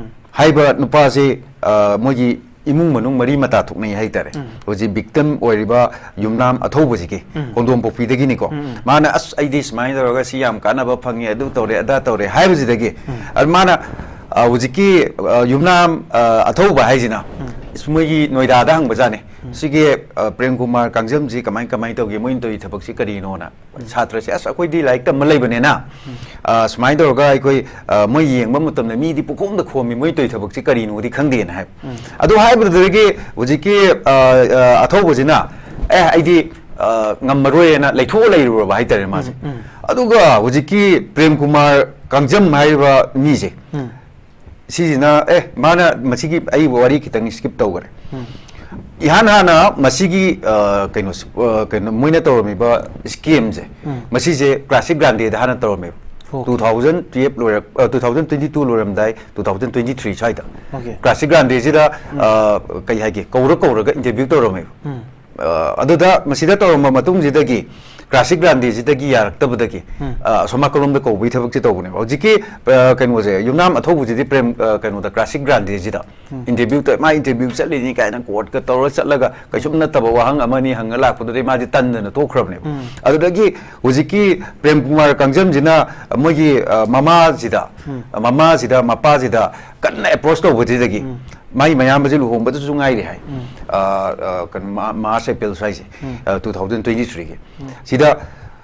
ꯍꯥꯏꯕ ꯅꯨꯄꯥꯁꯤ, ꯑ, ꯃꯣꯏꯒꯤ ꯏꯃꯨꯡ ꯃꯅꯨꯡ ꯃꯔꯤ ꯃꯇꯥ ꯊꯣꯛꯅꯩ ꯍꯥꯏꯇꯥꯔꯦ꯫ ꯍꯧꯖꯤꯛ victim ꯑꯣꯏꯔꯤꯕ ꯌꯨꯝꯅꯥꯝ ꯑꯊꯧꯕꯁꯤꯒꯤ, ꯈꯣꯡꯗꯣꯡꯄꯣꯛꯄꯤꯗꯒꯤꯅꯤꯀꯣ꯫ ꯃꯥꯅ, "ꯑꯁ, ꯑꯩꯗꯤ ꯁꯨꯃꯥꯏꯅ ꯇꯧꯔꯒ ꯁꯤ ꯌꯥꯝ ꯀꯥꯟꯅꯕ ꯐꯪꯉꯦ, ꯑꯗꯨ ꯇꯧꯔꯦ, ꯑꯗꯥ ꯇꯧꯔꯦ" ꯍꯥꯏꯕꯁꯤꯗꯒꯤ, ꯑꯗꯨ ꯃꯥꯅ, ꯑ, ꯍꯧꯖꯤꯛꯀꯤ, ꯑ, ꯌꯨꯝꯅꯥꯝ, ꯑ, ꯑꯊꯧꯕ ꯍꯥꯏꯁꯤꯅ, ꯏꯁ, ꯃꯣꯏꯒꯤ ꯅꯣꯏꯗꯥꯗ ꯍꯪꯕꯖꯥꯠꯅꯤ꯫ ꯁꯤꯒꯤ, ꯑ, ꯄ꯭ꯔꯦꯝ ꯀꯨꯃꯥꯔ ꯀꯥꯡꯖꯝꯁꯤ ꯀꯃꯥꯏ, ꯀꯃꯥꯏꯅ ꯇꯧꯒꯦ, ꯃꯣꯏꯅ ꯇꯧꯔꯤ ꯊꯕꯛꯁꯤ ꯀꯔꯤꯅꯣꯅ꯫ ꯁꯥꯇ꯭ꯔꯁꯦ, "ꯑꯁ, ꯑꯩꯈꯣꯏꯗꯤ ꯂꯥꯏꯔꯤꯛ ꯇꯝꯕ ꯂꯩꯕꯅꯤꯅ, ꯑ, ꯁꯨꯃꯥꯏꯅ ꯇꯧꯔꯒ ꯑꯩꯈꯣꯏ, ꯑ, ꯃꯣꯏ ꯌꯦꯡꯕ ꯃꯇꯝꯗ ꯃꯤꯗꯤ ꯄꯨꯈꯣꯝꯗ ꯈꯣꯝꯃꯤ, ꯃꯣꯏ ꯇꯧꯔꯤ ꯊꯕꯛꯁꯤ ꯀꯔꯤꯅꯣꯗꯤ ꯈꯪꯗꯦꯅ" ꯍꯥꯏꯕ꯫ ꯑꯗꯨ ꯍꯥꯏꯕꯗꯨꯗꯒꯤ ꯍꯧꯖꯤꯛꯀꯤ, ꯑ, ꯑ, ꯑꯊꯧꯕꯁꯤꯅ, "ꯑꯦ, ꯑꯩꯗꯤ, ꯑ, ꯉꯝꯃꯔꯣꯏꯅ" ꯂꯩꯊꯣꯛꯑ ꯂꯩꯔꯨꯔꯕ ꯍꯥꯏꯇꯥꯔꯦ ꯃꯥꯁꯦ꯫ ꯑꯗꯨꯒ ꯍꯧꯖꯤꯛꯀꯤ ꯄ꯭ꯔꯦꯝ ꯀꯨꯃꯥꯔ ꯀꯥꯡꯖꯝ ꯍꯥꯏꯔꯤꯕ ꯃꯤꯁꯦ, ꯁꯤꯁꯤꯅ, ꯑꯦ, ꯃꯥꯅ ꯃꯁꯤꯒꯤ ꯑꯩ ꯋꯥꯔꯤ ꯈꯤꯇꯪ skip ꯇꯧꯈ꯭ꯔꯦ꯫ ꯏꯍꯥꯟ ꯍꯥꯟꯅ ꯃꯁꯤꯒꯤ ꯑ, ꯀꯩꯅꯣꯁꯦ, ꯑ, ꯀꯩꯅꯣ ꯃꯣꯏꯅ ꯇꯧꯔꯝꯃꯤꯕ ꯁ꯭ꯀꯦꯝꯁꯦ, ꯎꯝ. ꯃꯁꯤꯁꯦ ꯀ꯭ꯂꯥꯁꯤꯛ ꯒ꯭ꯔꯥꯟꯗꯦꯗ ꯍꯥꯟꯅ ꯇꯧꯔꯝꯃꯦꯕ꯫ ꯑꯣ. Two thousand twelve ꯂꯣꯏꯔꯛ, ꯑ, two thousand twenty two ꯂꯣꯏꯔꯝꯗꯥꯏ, two thousand twenty three ꯁ꯭ꯋꯥꯏꯗ Okay. ꯀ꯭ꯂꯥꯁꯤꯛ ꯒ꯭ꯔꯥꯟꯗꯦꯁꯤꯗ ꯑ, ꯀꯩ ꯍꯥꯏꯒꯦ, ꯀꯧꯔ ꯀꯧꯔꯒ ꯏꯟꯇꯔꯚ꯭ꯌꯨ ꯇꯧꯔꯝꯃꯦꯕ꯫ ꯎꯝ. ꯑ, ꯑꯗꯨꯗ ꯃꯁꯤꯗ ꯇꯧꯔꯝꯕ ꯃꯇꯨꯡꯁꯤꯗꯒꯤ ꯀ꯭ꯂꯥꯁꯤꯛ ꯒ꯭ꯔꯥꯟꯗꯦꯁꯤꯗꯒꯤ ꯌꯥꯔꯛꯇꯕꯗꯒꯤ ꯎꯝ. ꯑ, ꯑꯁꯣꯝ ꯅꯥꯀꯜꯂꯣꯝꯗ ꯀꯧꯕꯒꯤ ꯊꯕꯛꯁꯦ ꯇꯧꯕꯅꯦꯕ꯫ ꯍꯧꯖꯤꯛꯀꯤ ꯑ, ꯀꯩꯅꯣꯁꯦ, ꯌꯨꯝꯅꯥꯝ ꯑꯊꯧꯕꯁꯤꯗꯤ ꯄ꯭ꯔꯦꯝ, ꯑ, ꯀꯩꯅꯣꯗ, ꯀ꯭ꯂꯥꯁꯤꯛ ꯒ꯭ꯔꯥꯟꯗꯦꯁꯤꯗ ꯎꯝ. ꯏꯟꯇꯔꯚ꯭ꯌꯨ ꯇꯧ-, ꯃꯥ ꯏꯟꯇꯔꯚ꯭ꯌꯨ ꯆꯠꯂꯤꯅꯤ ꯀꯥꯏꯅ ꯀꯣꯔꯠꯀ ꯇꯧꯔ ꯆꯠꯂꯒ ꯀꯩꯁꯨꯝ ꯅꯠꯇꯕ ꯋꯥꯍꯪ ꯑꯃꯅꯤ ꯍꯪꯉ ꯂꯥꯛꯄꯗꯨꯗꯩ ꯃꯥꯗꯤ ꯇꯟꯗꯅ ꯊꯣꯛꯈ꯭ꯔꯕꯅꯦꯕ꯫ ꯎꯝ. ꯑꯗꯨꯗꯒꯤ ꯍꯧꯖꯤꯛꯀꯤ ꯄ꯭ꯔꯦꯝ ꯀꯨꯃꯥꯔ ꯀꯥꯡꯖꯝꯁꯤꯅ ꯃꯣꯏꯒꯤ ꯑ, ꯃꯃꯥꯁꯤꯗ, ꯎꯝ. ꯃꯃꯥꯁꯤꯗ, ꯃꯄꯥꯁꯤꯗ ꯀꯟꯅ ꯑꯦꯄ꯭ꯔꯣꯁ ꯇꯧꯕꯗꯨꯗꯒꯤ ꯎꯝ. ꯃꯥꯏ ꯃꯌꯥꯝꯕꯁꯤ ꯂꯨꯍꯣꯡꯕꯗꯁꯨ ꯉꯥꯏꯔꯤ ꯍꯥꯏ꯫ ꯎꯝ. ꯑ, ꯑ, ꯀꯩꯅꯣ, ꯃꯥ-, ꯃꯥꯔꯆ, ꯑꯦꯄ꯭ꯔꯤꯜ ꯁ꯭ꯋꯥꯏꯁꯦ, ꯎꯝ. ꯑ, two thousand twenty three ꯒꯤ꯫ ꯎꯝ. ꯁꯤꯗ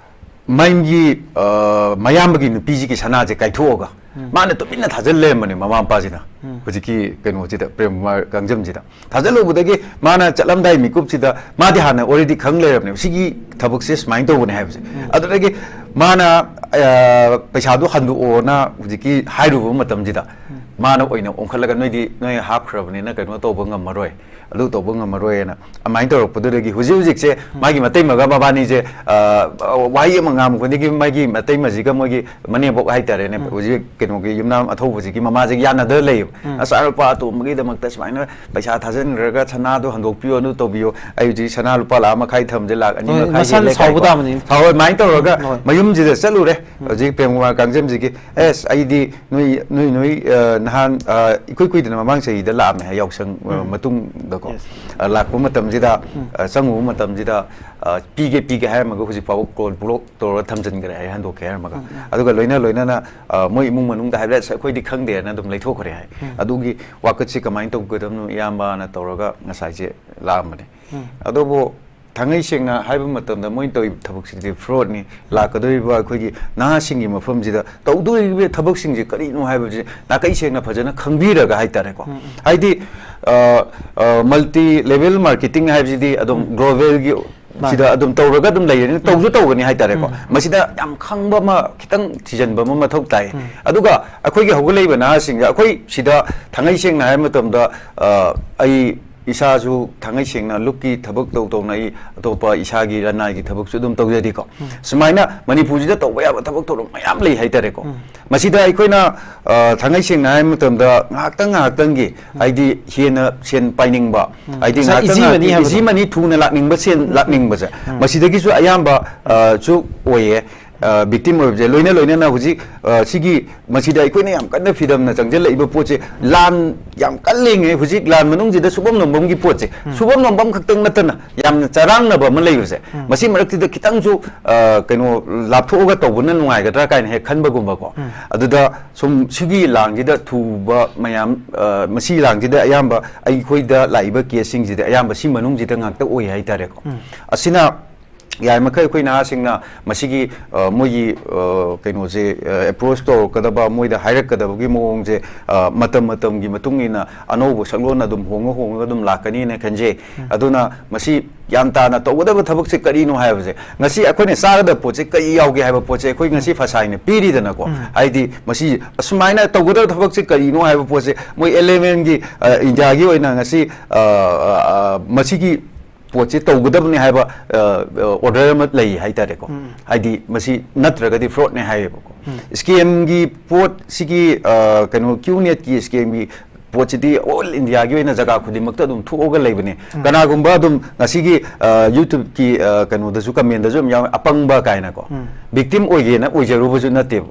ꯃꯥꯒꯤ, ꯑ, ꯃꯌꯥꯝꯕꯒꯤ ꯅꯨꯄꯤꯁꯤꯒꯤ ꯁꯅꯥꯁꯦ ꯀꯥꯏꯊꯣꯛꯑꯒ ꯎꯝ. ꯃꯥꯅ ꯇꯨꯃꯤꯟꯅ ꯊꯥꯖꯤꯜ ꯂꯩꯔꯝꯕꯅꯦ ꯃꯃꯥ ꯃꯄꯥꯁꯤꯅ꯫ ꯎꯝ. ꯍꯧꯖꯤꯛꯀꯤ ꯀꯩꯅꯣꯁꯤꯗ, ꯄ꯭ꯔꯦꯝ ꯀꯨꯃꯥꯔ ꯀꯥꯡꯖꯝꯁꯤꯗ ꯊꯥꯖꯤꯜꯂꯨꯕꯗꯒꯤ ꯃꯥꯅ ꯆꯠꯂꯝꯗꯥꯏ ꯃꯤꯀꯨꯞꯁꯤꯗ ꯃꯥꯗꯤ ꯍꯥꯟꯅ already ꯈꯪ ꯂꯩꯔꯕꯅꯦꯕ, ꯁꯤꯒꯤ ꯊꯕꯛꯁꯦ ꯁꯨꯃꯥꯏꯅ ꯇꯧꯕꯅꯦ ꯍꯥꯏꯕꯁꯦ꯫ ꯎꯝ. ꯑꯗꯨꯗꯒꯤ ꯃꯥꯅ, ꯑ, ꯄꯩꯁꯥꯗꯣ ꯍꯟꯗꯣꯛꯑꯣꯅ ꯍꯧꯖꯤꯛꯀꯤ ꯍꯥꯏꯔꯨꯕ ꯃꯇꯝꯁꯤꯗ ꯎꯝ. ꯃꯥꯅ ꯑꯣꯏꯅ ꯑꯣꯟꯈꯠꯂꯒ, "ꯅꯣꯏꯗꯤ, ꯅꯣꯏ ꯍꯥꯞꯈ꯭ꯔꯕꯅꯤꯅ ꯀꯩꯅꯣ ꯇꯧꯕ ꯉꯝꯃꯔꯣꯏ, ꯑꯗꯨ ꯇꯧꯕ ꯉꯝꯃꯔꯣꯏꯅ" ꯑꯗꯨꯃꯥꯏꯅ ꯇꯧꯔꯛꯄꯗꯨꯗꯒꯤ ꯍꯧꯖꯤꯛ ꯍꯧꯖꯤꯛꯁꯦ ꯃꯥꯒꯤ ꯃꯇꯩꯃꯒ ꯃꯕꯥꯅꯤꯁꯦ, ꯑ, ꯋꯥꯍꯩ ꯑꯃ ꯉꯥꯡꯕ ꯈꯨꯗꯤꯡꯒꯤ ꯃꯥꯒꯤ ꯃꯇꯩꯃꯁꯤꯒ ꯃꯣꯏꯒꯤ ꯃꯅꯦꯝꯕꯣꯛ ꯍꯥꯏꯇꯥꯔꯦꯅꯦ, ꯎꯝ. ꯍꯧꯖꯤꯛ ꯀꯩꯅꯣꯒꯤ ꯌꯨꯝꯅꯥꯝ ꯑꯊꯧꯕꯁꯤꯒꯤ ꯃꯃꯥꯁꯤꯒ ꯌꯥꯅꯗ ꯂꯩꯌꯦꯕ꯫ ꯎꯝ. "ꯅꯆꯥꯅꯨꯄꯥ ꯑꯇꯣꯝꯕꯒꯤꯗꯃꯛꯇ ꯁꯨꯃꯥꯏꯅ ꯄꯩꯁꯥ ꯊꯥꯖꯤꯟꯈ꯭ꯔꯒ ꯁꯅꯥꯗꯣ ꯍꯟꯗꯣꯛꯄꯤꯌꯣ, ꯑꯗꯨ ꯇꯧꯕꯤꯌꯣ, ꯑꯩ ꯍꯧꯖꯤꯛ ꯁꯅꯥ ꯂꯨꯄꯥ ꯂꯥꯈ ꯃꯈꯥꯏ ꯊꯝꯕꯁꯦ ꯂꯥꯈ ꯑꯅꯤ ꯍꯣꯏ, ꯃꯈꯥꯏ ꯃꯁꯥꯅ ꯍꯦꯜꯂꯦ" ꯁꯥꯎꯕ ꯀꯥꯏꯀꯣ꯫ ꯇꯥꯕꯅꯤ꯫ ꯁꯥꯎ-, ꯑꯗꯨꯃꯥꯏꯅ ꯇꯧꯔꯒ ꯎꯝ, ꯍꯣꯏ. ꯃꯌꯨꯝꯁꯤꯗ ꯆꯠꯂꯨꯔꯦ꯫ ꯍꯧꯖꯤꯛ ꯄ꯭ꯔꯦꯝ ꯀꯨꯃꯥꯔ ꯀꯥꯡꯖꯝꯁꯤꯒꯤ, "ꯑꯦꯁ, ꯑꯩꯗꯤ ꯅꯣꯏ, ꯅꯣꯏ, ꯅꯣꯏ, ꯑ, ꯅꯍꯥꯟ, ꯑ, ꯏꯀꯨꯏ ꯀꯨꯏꯗꯅ ꯃꯃꯥꯡ ꯆꯍꯤꯗ ꯂꯥꯛꯑꯝꯃꯦ ꯍꯥꯏ, ꯌꯥꯎꯁꯪ, ꯑ, ꯎꯝ. ꯃꯇꯨꯡꯗꯀꯣ꯫ Yes. ꯑ, ꯂꯥꯛꯄ ꯃꯇꯝꯁꯤꯗ, ꯎꯝ. ꯑ, ꯆꯪꯉꯨꯕ ꯃꯇꯝꯁꯤꯗ, ꯑ, "ꯄꯤꯒꯦ, ꯄꯤꯒꯦ" ꯍꯥꯏꯔꯝꯃꯒ ꯍꯧꯖꯤꯛ ꯐꯥꯎꯕ ꯀꯣꯜ ꯕ꯭ꯂꯣꯛ ꯇꯧꯔꯒ ꯊꯝꯖꯤꯟꯈ꯭ꯔꯦ ꯍꯥꯏ, ꯍꯟꯗꯣꯛꯀꯦ ꯍꯥꯏꯔꯝꯃꯒ꯫ ꯎꯝ, ꯎꯝ. ꯑꯗꯨꯒ ꯂꯣꯏꯅ ꯂꯣꯏꯅꯅ, ꯑ, ꯃꯣꯏ ꯏꯃꯨꯡ ꯃꯅꯨꯡꯗ ꯍꯥꯏꯕꯗ, "ꯑꯁ, ꯑꯩꯈꯣꯏꯗꯤ ꯈꯪꯗꯦꯅ ꯑꯗꯨꯝ ꯂꯩꯊꯣꯛꯈ꯭ꯔꯦ" ꯍꯥꯏ꯫ ꯎꯝ. ꯑꯗꯨꯒꯤ ꯋꯥꯀꯠꯁꯤ ꯀꯃꯥꯏꯅ ꯇꯧꯒꯗꯕꯅꯣ ꯏꯌꯥꯝꯕꯅ ꯇꯧꯔꯒ ꯉꯁꯥꯏꯁꯦ ꯂꯥꯛꯑꯝꯕꯅꯦ꯫ ꯎꯝ. ꯑꯗꯨꯕꯨ ꯊꯥꯡꯉꯩ ꯁꯦꯡꯅ ꯍꯥꯏꯕ ꯃꯇꯝꯗ ꯃꯣꯏꯅ ꯇꯧꯔꯤꯕ ꯊꯕꯛꯁꯤꯗꯤ ꯐ꯭ꯔꯣꯗꯅꯤ꯫ ꯂꯥꯛꯀꯗꯧꯔꯤꯕ ꯑꯩꯈꯣꯏꯒꯤ ꯅꯍꯥꯁꯤꯡꯒꯤ ꯃꯐꯝꯁꯤꯗ ꯇꯧꯗꯣꯔꯤꯕ ꯊꯕꯛꯁꯤꯡꯁꯦ ꯀꯔꯤꯅꯣ ꯍꯥꯏꯕꯁꯤ ꯅꯥꯀꯩ ꯁꯦꯡꯅ ꯐꯖꯅ ꯈꯪꯕꯤꯔꯒ ꯍꯥꯏꯇꯥꯔꯦꯀꯣ꯫ ꯎꯝ, ꯎꯝ. ꯍꯥꯏꯗꯤ, ꯑ, ꯑ, multi level marketing ꯍꯥꯏꯕꯁꯤꯗꯤ ꯑꯗꯨꯝ ꯎꯝ. ꯒ꯭ꯂꯣꯕꯦꯜꯒꯤ ꯃꯥꯅꯤ. ꯁꯤꯗ ꯑꯗꯨꯝ ꯇꯧꯔꯒ ꯑꯗꯨꯝ ꯂꯩꯔꯅꯤ, ꯇꯧꯁꯨ ꯇꯧꯒꯅꯤ ꯍꯥꯏꯇꯥꯔꯦꯀꯣ꯫ ꯎꯝ. ꯃꯁꯤꯗ ꯌꯥꯝ ꯈꯪꯕ ꯑꯃ, ꯈꯤꯇꯪ ꯊꯤꯖꯤꯟꯕ ꯑꯃ ꯃꯊꯧ ꯇꯥꯏ꯫ ꯎꯝ. ꯑꯗꯨꯒ ꯑꯩꯈꯣꯏꯒꯤ ꯍꯧꯒꯠꯂꯛꯏꯕ ꯅꯍꯥꯁꯤꯡꯁꯦ, ꯑꯩꯈꯣꯏ ꯁꯤꯗ ꯊꯥꯡꯉꯩ ꯁꯦꯡꯅ ꯍꯥꯏꯕ ꯃꯇꯝꯗ, ꯑ, ꯑꯩ ꯏꯁꯥꯁꯨ ꯊꯥꯡꯉꯩ ꯁꯦꯡꯅ ꯂꯨꯞꯀꯤ ꯊꯕꯛ ꯇꯧ ꯇꯧꯅ ꯑꯩ ꯑꯇꯣꯞꯄ ꯏꯁꯥꯒꯤ ꯂꯅꯥꯏꯒꯤ ꯊꯕꯛꯁꯨ ꯑꯗꯨꯝ ꯇꯧꯖꯔꯤꯀꯣ꯫ ꯁꯨꯃꯥꯏꯅ ꯃꯅꯤꯄꯨꯔꯁꯤꯗ ꯇꯧꯕ ꯌꯥꯕ ꯊꯕꯛ ꯊꯧꯔꯝ ꯃꯌꯥꯝ ꯂꯩ ꯍꯥꯏꯇꯥꯔꯦꯀꯣ꯫ ꯃꯁꯤꯗ ꯑꯩꯈꯣꯏꯅ, ꯑ, ꯊꯥꯡꯉꯩ ꯁꯦꯡꯅ ꯍꯥꯏꯕ ꯃꯇꯝꯗ ꯉꯥꯏꯍꯥꯛꯇꯪ ꯉꯥꯏꯍꯥꯛꯇꯪꯒꯤ, ꯍꯥꯏꯗꯤ ꯍꯦꯟꯅ ꯁꯦꯟ ꯄꯥꯏꯅꯤꯡꯕ, ꯍꯥꯏꯗꯤ ꯉꯁꯥꯏ ꯉꯥꯏꯍꯥꯛꯇꯪ easy money ꯉꯥꯏꯍꯥꯛꯇꯪ ꯍꯥꯏꯕꯗꯣ꯫ Easy money, ꯊꯨꯅ ꯂꯥꯛꯅꯤꯡꯕ, ꯁꯦꯟ ꯂꯥꯛꯅꯤꯡꯕꯁꯦ, ꯃꯁꯤꯗꯒꯤꯁꯨ ꯑꯌꯥꯝꯕ, ꯑ, ꯁꯨ ꯑꯣꯏꯌꯦ꯫ ꯕꯤꯛꯇꯤꯝ ꯑꯣꯏꯕꯁꯦ ꯂꯣꯏꯅ ꯂꯣꯏꯅꯅ ꯍꯧꯖꯤꯛ, ꯑ, ꯁꯤꯒꯤ, ꯃꯁꯤꯗ ꯑꯩꯈꯣꯏꯅ ꯌꯥꯝ ꯀꯟꯅ ꯐꯤꯗꯝꯅ ꯆꯪꯁꯤꯜꯂꯛꯏꯕ ꯄꯣꯠꯁꯦ, ꯂꯥꯟ ꯌꯥꯝ ꯀꯜꯂꯤꯉꯩ ꯍꯧꯖꯤꯛ ꯂꯥꯟ ꯃꯅꯨꯡꯁꯤꯗ ꯁꯨꯐꯝ ꯅꯣꯝꯐꯝꯒꯤ ꯄꯣꯠꯁꯦ, ꯁꯨꯐꯝ ꯅꯣꯝꯐꯝ ꯈꯛꯇꯪ ꯅꯠꯇꯅ ꯌꯥꯝꯅ ꯆꯔꯥꯡꯅꯕ ꯑꯃ ꯂꯩꯕꯁꯦ, ꯃꯁꯤ ꯃꯔꯛꯁꯤꯗ ꯈꯤꯇꯪꯁꯨ, ꯑ, ꯀꯩꯅꯣ, ꯂꯥꯞꯊꯣꯛꯑꯒ ꯇꯧꯕꯅ ꯅꯨꯡꯉꯥꯏꯒꯗ꯭ꯔꯥ ꯀꯥꯏꯅ ꯍꯦꯛ ꯈꯟꯕꯒꯨꯝꯕꯀꯣ꯫ ꯑꯗꯨꯗ ꯁꯨꯝ ꯁꯤꯒꯤ ꯂꯥꯡꯁꯤꯗ ꯊꯨꯕ ꯃꯌꯥꯝ, ꯑ, ꯃꯁꯤ ꯂꯥꯡꯁꯤꯗ ꯑꯌꯥꯝꯕ ꯑꯩꯈꯣꯏꯗ ꯂꯥꯛꯏꯕ ꯀꯦꯁꯁꯤꯡꯁꯤꯗꯤ ꯑꯌꯥꯝꯕ ꯁꯤ ꯃꯅꯨꯡꯁꯤꯗ ꯉꯥꯛꯇ ꯑꯣꯏ ꯍꯥꯏꯇꯥꯔꯦꯀꯣ꯫ ꯑꯁꯤꯅ ꯌꯥꯔꯤꯃꯈꯩ ꯑꯩꯈꯣꯏ ꯅꯍꯥꯁꯤꯡꯅ ꯃꯁꯤꯒꯤ, ꯑ, ꯃꯣꯏꯒꯤ, ꯑ, ꯀꯩꯅꯣꯁꯦ, ꯑ, ꯑꯦꯄ꯭ꯔꯣꯆ ꯇꯧꯔꯛꯀꯗꯕ, ꯃꯣꯏꯗ ꯍꯥꯏꯔꯛꯀꯗꯕꯒꯤ ꯃꯑꯣꯡꯁꯦ, ꯑ, ꯃꯇꯝ ꯃꯇꯝꯒꯤ ꯃꯇꯨꯡ ꯏꯟꯅ ꯑꯅꯧꯕ ꯁꯛꯂꯣꯟ ꯑꯗꯨꯝ ꯍꯣꯡꯉ ꯍꯣꯡꯉꯒ ꯑꯗꯨꯝ ꯂꯥꯛꯀꯅꯤꯅ ꯈꯟꯖꯩ꯫ ꯑꯗꯨꯅ ꯃꯁꯤ ꯒ꯭ꯌꯥꯟ ꯇꯥꯅ ꯇꯧꯒꯗꯕ ꯊꯕꯛꯁꯦ ꯀꯔꯤꯅꯣ ꯍꯥꯏꯕꯁꯦ, ꯉꯁꯤ ꯑꯩꯈꯣꯏꯅ ꯆꯥꯒꯗꯕ ꯄꯣꯠꯁꯦ ꯀꯔꯤ ꯌꯥꯎꯒꯦ ꯍꯥꯏꯕ ꯄꯣꯠꯁꯦ ꯑꯩꯈꯣꯏ ꯉꯁꯤ ꯐꯁꯥꯏꯅ ꯄꯤꯔꯤꯗꯅꯀꯣ꯫ ꯍꯥꯏꯗꯤ ꯃꯁꯤ ꯑꯁꯨꯃꯥꯏꯅ ꯇꯧꯒꯗꯕ ꯊꯕꯛꯁꯦ ꯀꯔꯤꯅꯣ ꯍꯥꯏꯕ ꯄꯣꯠꯁꯦ ꯃꯣꯏ ꯑꯦꯜ ꯑꯦꯝ ꯑꯦꯟꯒꯤ, ꯑ, ꯏꯟꯗꯤꯌꯥꯒꯤ ꯑꯣꯏꯅ ꯉꯁꯤ, ꯑ, ꯑ, ꯑ, ꯃꯁꯤꯒꯤ ꯄꯣꯠꯁꯦ ꯇꯧꯒꯗꯕꯅꯤ ꯍꯥꯏꯕ, ꯑ, ꯑ, ꯑꯣꯔꯗꯔ ꯑꯃ ꯂꯩ ꯍꯥꯏꯇꯥꯔꯦꯀꯣ꯫ ꯍꯥꯏꯗꯤ ꯃꯁꯤ ꯅꯠꯇ꯭ꯔꯒꯗꯤ ꯐ꯭ꯔꯣꯗꯅꯦ ꯍꯥꯏꯌꯦꯕꯀꯣ꯫ ꯁ꯭ꯀꯦꯝꯒꯤ ꯄꯣꯠꯁꯤꯒꯤ, ꯑ, ꯀꯩꯅꯣ, ꯀ꯭ꯌꯨ ꯅꯦꯠꯀꯤ ꯁ꯭ꯀꯦꯝꯒꯤ ꯄꯣꯠꯁꯤꯗꯤ ꯑꯣꯜ ꯏꯟꯗꯤꯌꯥꯒꯤ ꯑꯣꯏꯅ ꯖꯒꯥ ꯈꯨꯗꯤꯡꯃꯛꯇ ꯑꯗꯨꯝ ꯊꯣꯛꯑꯒ ꯂꯩꯕꯅꯦ꯫ ꯀꯅꯥꯒꯨꯝꯕ ꯑꯗꯨꯝ ꯉꯁꯤꯒꯤ, ꯑ, YouTube-ꯀꯤ, ꯑ, ꯀꯩꯅꯣꯗꯁꯨ, comment-ꯗꯁꯨ ꯌꯥꯝ ꯌꯥꯎꯋꯦ, "ꯑꯄꯪꯕ" ꯀꯥꯏꯅꯀꯣ꯫ ꯕꯤꯛꯇꯤꯝ ꯑꯣꯏꯒꯦꯅ ꯑꯣꯏꯖꯔꯨꯕꯁꯨ ꯅꯠꯇꯦꯕ꯫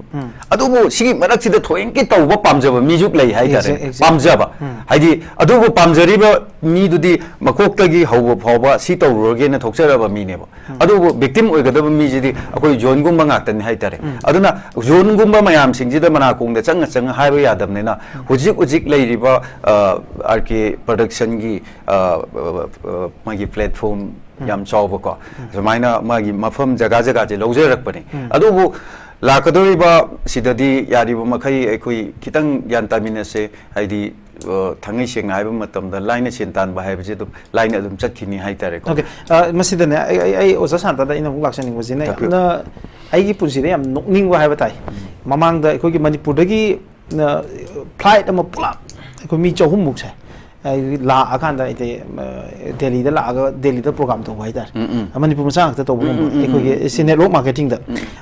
ꯑꯗꯨꯕꯨ ꯁꯤꯒꯤ ꯃꯔꯛꯁꯤꯗ ꯊꯣꯏꯅꯀꯤ ꯇꯧꯕ ꯄꯥꯝꯖꯕ ꯃꯤꯁꯨ ꯂꯩ ꯍꯥꯏꯇꯥꯔꯦ꯫ Exact-, exact. ꯄꯥꯝꯖꯕ꯫ ꯍꯥꯏꯗꯤ ꯑꯗꯨꯕꯨ ꯄꯥꯝꯖꯔꯤꯕ ꯃꯤꯗꯨꯗꯤ ꯃꯀꯣꯛꯇꯒꯤ ꯍꯧꯕ ꯐꯥꯎꯕ ꯁꯤ ꯇꯧꯔꯨꯔꯒꯦꯅ ꯊꯣꯛꯆꯔꯕ ꯃꯤꯅꯦꯕ꯫ ꯑꯗꯨꯕꯨ ꯕꯤꯛꯇꯤꯝ ꯑꯣꯏꯒꯗꯕ ꯃꯤꯁꯤꯗꯤ ꯑꯩꯈꯣꯏ ꯖꯣꯟꯒꯨꯝꯕ ꯉꯥꯛꯇꯅꯤ ꯍꯥꯏꯇꯥꯔꯦ꯫ ꯑꯗꯨꯅ ꯖꯣꯟꯒꯨꯝꯕ ꯃꯌꯥꯝꯁꯤꯡꯁꯤꯗ ꯃꯅꯥꯀꯣꯡꯗ ꯆꯪꯉ ꯆꯪꯉ ꯍꯥꯏꯕ ꯌꯥꯗꯕꯅꯤꯅ ꯍꯧꯖꯤꯛ ꯍꯧꯖꯤꯛ ꯂꯩꯔꯤꯕ, ꯑ, ꯑꯥꯔ ꯀꯦ ꯄ꯭ꯔꯗꯛꯁꯟꯒꯤ, ꯑ, ꯑ, ꯑ, ꯃꯥꯒꯤ ꯄ꯭ꯂꯦꯠꯐꯣꯝ ꯌꯥꯝ ꯆꯥꯎꯕꯀꯣ, ꯁꯨꯃꯥꯏꯅ ꯃꯥꯒꯤ ꯃꯐꯝ ꯖꯒꯥ ꯖꯒꯥꯁꯦ ꯂꯧꯖꯔꯛꯄꯅꯤ꯫ ꯑꯗꯨꯕꯨ ꯂꯥꯛꯀꯗꯧꯔꯤꯕ ꯁꯤꯗꯗꯤ ꯌꯥꯔꯤꯕ ꯃꯈꯩ ꯑꯩꯈꯣꯏ ꯈꯤꯇꯪ ꯒ꯭ꯌꯥꯟ ꯇꯥꯃꯤꯟꯅꯁꯦ, ꯍꯥꯏꯗꯤ, ꯑ, ꯊꯥꯡꯉꯩ ꯁꯦꯡꯅ ꯍꯥꯏꯕ ꯃꯇꯝꯗ ꯂꯥꯏꯅ ꯁꯦꯟ ꯇꯥꯟꯕ ꯍꯥꯏꯕꯁꯦ ꯑꯗꯨꯝ ꯂꯥꯏꯅ ꯑꯗꯨꯝ ꯆꯠꯈꯤꯅꯤ ꯍꯥꯏꯇꯥꯔꯦꯀꯣ꯫ Okay. ꯑ, ꯃꯁꯤꯗꯅꯦ, ꯑꯩ, ꯑꯩ, ꯑꯩ ꯑꯣꯖꯥ ꯁꯥꯟꯇꯗ ꯑꯩꯅ ꯑꯃꯨꯛ ꯂꯥꯛꯆꯅꯤꯡꯕꯁꯤꯅ ꯇꯥꯛꯄꯤꯌꯨ꯫ ꯌꯥꯝꯅ ꯑꯩꯒꯤ ꯄꯨꯟꯁꯤꯗ ꯌꯥꯝ ꯅꯣꯛꯅꯤꯡꯕ ꯍꯥꯏꯕ ꯇꯥꯏ꯫ ꯃꯃꯥꯡꯗ ꯑꯩꯈꯣꯏꯒꯤ ꯃꯅꯤꯄꯨꯔꯗꯒꯤ, ꯑ, flight ꯑꯃ ꯄꯨꯂꯞ ꯑꯩꯈꯣꯏ ꯃꯤ ꯆꯍꯨꯝꯃꯨꯛꯁꯦ, ꯑꯩ ꯂꯥꯛꯑꯀꯥꯟꯗ ꯑꯩꯗꯤ ꯗꯦꯜꯂꯤꯗ ꯂꯥꯛꯑꯒ ꯗꯦꯜꯂꯤꯗ ꯄ꯭ꯔꯣꯒ꯭ꯔꯥꯝ ꯇꯧꯕ ꯍꯥꯏꯇꯥꯔꯦ꯫ ꯎꯝ, ꯎꯝ꯫ ꯃꯅꯤꯄꯨꯔ ꯃꯆꯥ ꯉꯥꯛꯇ ꯇꯧꯕꯒꯨꯝꯕ ꯎꯝ, ꯎꯝ, ꯎꯝ, ꯑꯩꯈꯣꯏꯒꯤ ꯁꯤ ꯅꯦꯠꯋꯥꯔꯛ ꯃꯥꯔꯀꯦꯇꯤꯡꯗ꯫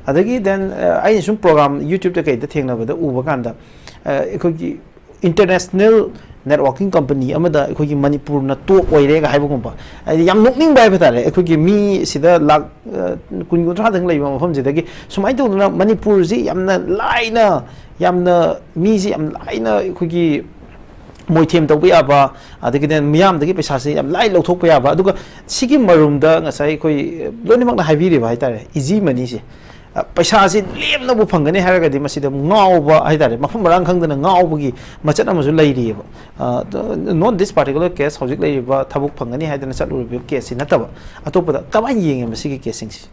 ꯑꯗꯒꯤ ꯗꯦꯟ ꯑꯩꯅ ꯁꯨꯝ ꯄ꯭ꯔꯣꯒ꯭ꯔꯥꯝ ꯌꯨꯇ꯭ꯌꯨꯕꯇ ꯀꯩꯗ ꯊꯦꯡꯅꯕꯗ ꯎꯕ ꯀꯥꯟꯗ ꯑꯩꯈꯣꯏꯒꯤ ꯏꯟꯇꯔꯅꯦꯁꯅꯦꯜ ꯅꯦꯠꯋꯥꯔꯀꯤꯡ ꯀꯝꯄꯅꯤ ꯑꯃꯗ ꯑꯩꯈꯣꯏꯒꯤ ꯃꯅꯤꯄꯨꯔꯅ ꯇꯣꯞ ꯑꯣꯏꯔꯦꯒ ꯍꯥꯏꯕꯒꯨꯝꯕ꯫ ꯍꯥꯏꯗꯤ ꯌꯥꯝ ꯅꯣꯛꯅꯤꯡꯕ ꯍꯥꯏꯕ ꯇꯥꯔꯦ꯫ ꯑꯩꯈꯣꯏꯒꯤ ꯃꯤ ꯁꯤꯗ ꯂꯥꯛ ꯀꯨꯟ ꯀꯨꯟꯊ꯭ꯔꯥꯗꯪ ꯂꯩꯕ ꯃꯐꯝꯁꯤꯗꯒꯤ ꯁꯨꯃꯥꯏꯅ ꯇꯧꯗꯅ ꯃꯅꯤꯄꯨꯔꯁꯤ ꯌꯥꯝꯅ ꯂꯥꯏꯅ, ꯌꯥꯝꯅ ꯃꯤꯁꯤ ꯌꯥꯝ ꯂꯥꯏꯅ ꯑꯩꯈꯣꯏꯒꯤ ꯃꯣꯏꯊꯦꯝ ꯇꯧꯕ ꯌꯥꯕ, ꯑꯗꯒꯤꯗꯤ ꯃꯤꯌꯥꯝꯗꯒꯤ ꯄꯩꯁꯥꯁꯤ ꯌꯥꯝ ꯂꯥꯏ ꯂꯧꯊꯣꯛꯄ ꯌꯥꯕ꯫ ꯑꯗꯨꯒ ꯁꯤꯒꯤ ꯃꯔꯨꯝꯗ ꯉꯁꯥꯏ ꯑꯩꯈꯣꯏ ꯂꯣꯏꯅꯃꯛꯅ ꯍꯥꯏꯕꯤꯔꯤꯕ ꯍꯥꯏꯇꯥꯔꯦ, ꯏꯖꯤ ꯃꯅꯤꯁꯦ꯫ ꯄꯩꯁꯥꯁꯤ ꯂꯦꯝꯅꯕꯨ ꯐꯪꯒꯅꯤ ꯍꯥꯏꯔꯒꯗꯤ ꯃꯁꯤꯗ ꯉꯥꯎꯕ ꯍꯥꯏꯇꯥꯔꯦ, ꯃꯐꯝ ꯃꯔꯥꯡ ꯈꯪꯗꯅ ꯉꯥꯎꯕꯒꯤ ꯃꯆꯠ ꯑꯃꯁꯨ ꯂꯩꯔꯤꯑꯕ꯫ Not this particular case, ꯍꯧꯖꯤꯛ ꯂꯩꯔꯤꯕ ꯊꯕꯛ ꯐꯪꯒꯅꯤ ꯍꯥꯏꯗꯅ ꯆꯠꯂꯨꯔꯤꯕ ꯀꯦꯁꯁꯤ ꯅꯠꯇꯕ ꯑꯇꯣꯞꯄꯗ ꯀꯃꯥꯏꯅ ꯌꯦꯡꯉꯦ ꯃꯁꯤꯒꯤ ꯀꯦꯁꯁꯤꯡꯁꯤ?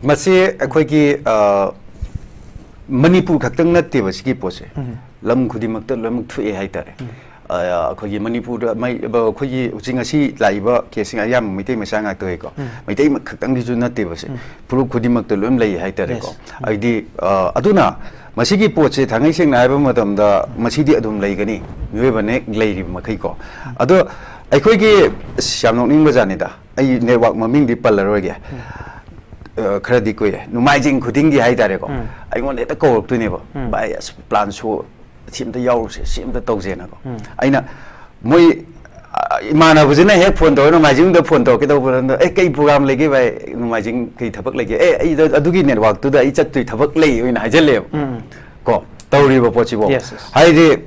ꯃꯁꯤ ꯑꯩꯈꯣꯏꯒꯤ ꯃꯅꯤꯄꯨꯔ ꯈꯛꯇꯪ ꯅꯠꯇꯦꯕ ꯁꯤꯒꯤ ꯄꯣꯠꯁꯦ꯫ ꯂꯝ ꯈꯨꯗꯤꯡꯃꯛꯇ ꯂꯣꯏꯅꯃꯛ ꯊꯣꯛꯑꯦ ꯍꯥꯏꯇꯥꯔꯦ꯫ ꯑꯩꯈꯣꯏꯒꯤ ꯃꯅꯤꯄꯨꯔꯗ ꯑꯩꯈꯣꯏꯒꯤ ꯍꯧꯖꯤꯛ ꯉꯁꯤ ꯂꯥꯛꯏꯕ ꯀꯦꯁꯁꯤꯡ ꯑꯌꯥꯝꯕ ꯃꯩꯇꯩ ꯃꯆꯥ ꯉꯥꯛꯇ ꯑꯣꯏꯀꯣ꯫ ꯃꯩꯇꯩ ꯈꯛꯇꯪꯒꯤꯁꯨ ꯅꯠꯇꯦꯕ ꯁꯦ꯫ ꯐꯨꯔꯨꯞ ꯈꯨꯗꯤꯡꯃꯛꯇ ꯂꯣꯏꯅ ꯂꯩ ꯍꯥꯏꯇꯥꯔꯦꯀꯣ꯫ Yes. ꯍꯥꯏꯗꯤ ꯑꯗꯨꯅ ꯃꯁꯤꯒꯤ ꯄꯣꯠꯁꯦ ꯊꯥꯡꯉꯩ ꯁꯦꯡꯅ ꯍꯥꯏꯕ ꯃꯇꯝꯗ ꯃꯁꯤꯗꯤ ꯑꯗꯨꯝ ꯂꯩꯒꯅꯤ, ꯃꯤꯑꯣꯏꯕꯅ ꯍꯦꯛ ꯂꯩꯔꯤꯕ ꯃꯈꯩꯀꯣ꯫ ꯑꯗꯣ ꯑꯩꯈꯣꯏꯒꯤ ꯑꯁ, ꯌꯥꯝ ꯅꯣꯛꯅꯤꯡꯕ ꯖꯥꯠꯅꯤꯗ꯫ ꯑꯩ ꯅꯦꯠꯋꯥꯛ ꯃꯃꯤꯡꯗꯤ ꯄꯜꯂꯔꯣꯏꯒꯦ꯫ ꯈꯔꯗꯤ ꯀꯨꯏꯔꯦ, ꯅꯣꯡꯃꯥꯏꯖꯤꯡ ꯈꯨꯗꯤꯡꯒꯤ ꯍꯥꯏꯇꯥꯔꯦꯀꯣ꯫ ꯑꯩꯉꯣꯟꯗ ꯍꯦꯛꯇ ꯀꯧꯔꯛꯇꯣꯏꯅꯦꯕ꯫ "ꯚꯥꯏ, ꯑꯁ, ꯄ꯭ꯂꯥꯟ ꯁꯣ ꯁꯤ ꯑꯝꯇ ꯌꯥꯎꯔꯨꯁꯦ, ꯁꯤ ꯑꯝꯇ ꯇꯧꯁꯦꯅꯀꯣ꯫ ꯑꯩꯅ ꯃꯣꯏ ꯏꯃꯥꯟꯅꯕꯁꯤꯅ ꯍꯦꯛ ꯐꯣꯟ ꯇꯧꯔꯦ, ꯅꯣꯡꯃꯥꯏꯖꯤꯡꯗ ꯐꯣꯟ ꯇꯧꯔꯛꯀꯦ ꯇꯧꯕ ꯃꯇꯝꯗ, "ꯑꯦ, ꯀꯩ ꯄ꯭ꯔꯣꯒ꯭ꯔꯥꯝ ꯂꯩꯒꯦ ꯚꯥꯏ? ꯅꯣꯡꯃꯥꯏꯖꯤꯡ ꯀꯩ ꯊꯕꯛ ꯂꯩꯒꯦ?" "ꯑꯦ, ꯑꯩ ꯑꯗꯨꯒꯤ ꯅꯦꯠꯋꯥꯛꯇꯨꯗ ꯑꯩ ꯆꯠꯇꯣꯏ ꯊꯕꯛ ꯂꯩ" ꯑꯣꯏꯅ ꯍꯥꯏꯖꯜꯂꯦꯕ꯫ ꯀꯣ, ꯇꯧꯔꯤꯕ ꯄꯣꯠꯁꯤꯕꯣ꯫ Yes, yes. ꯍꯥꯏꯗꯤ, ꯑ,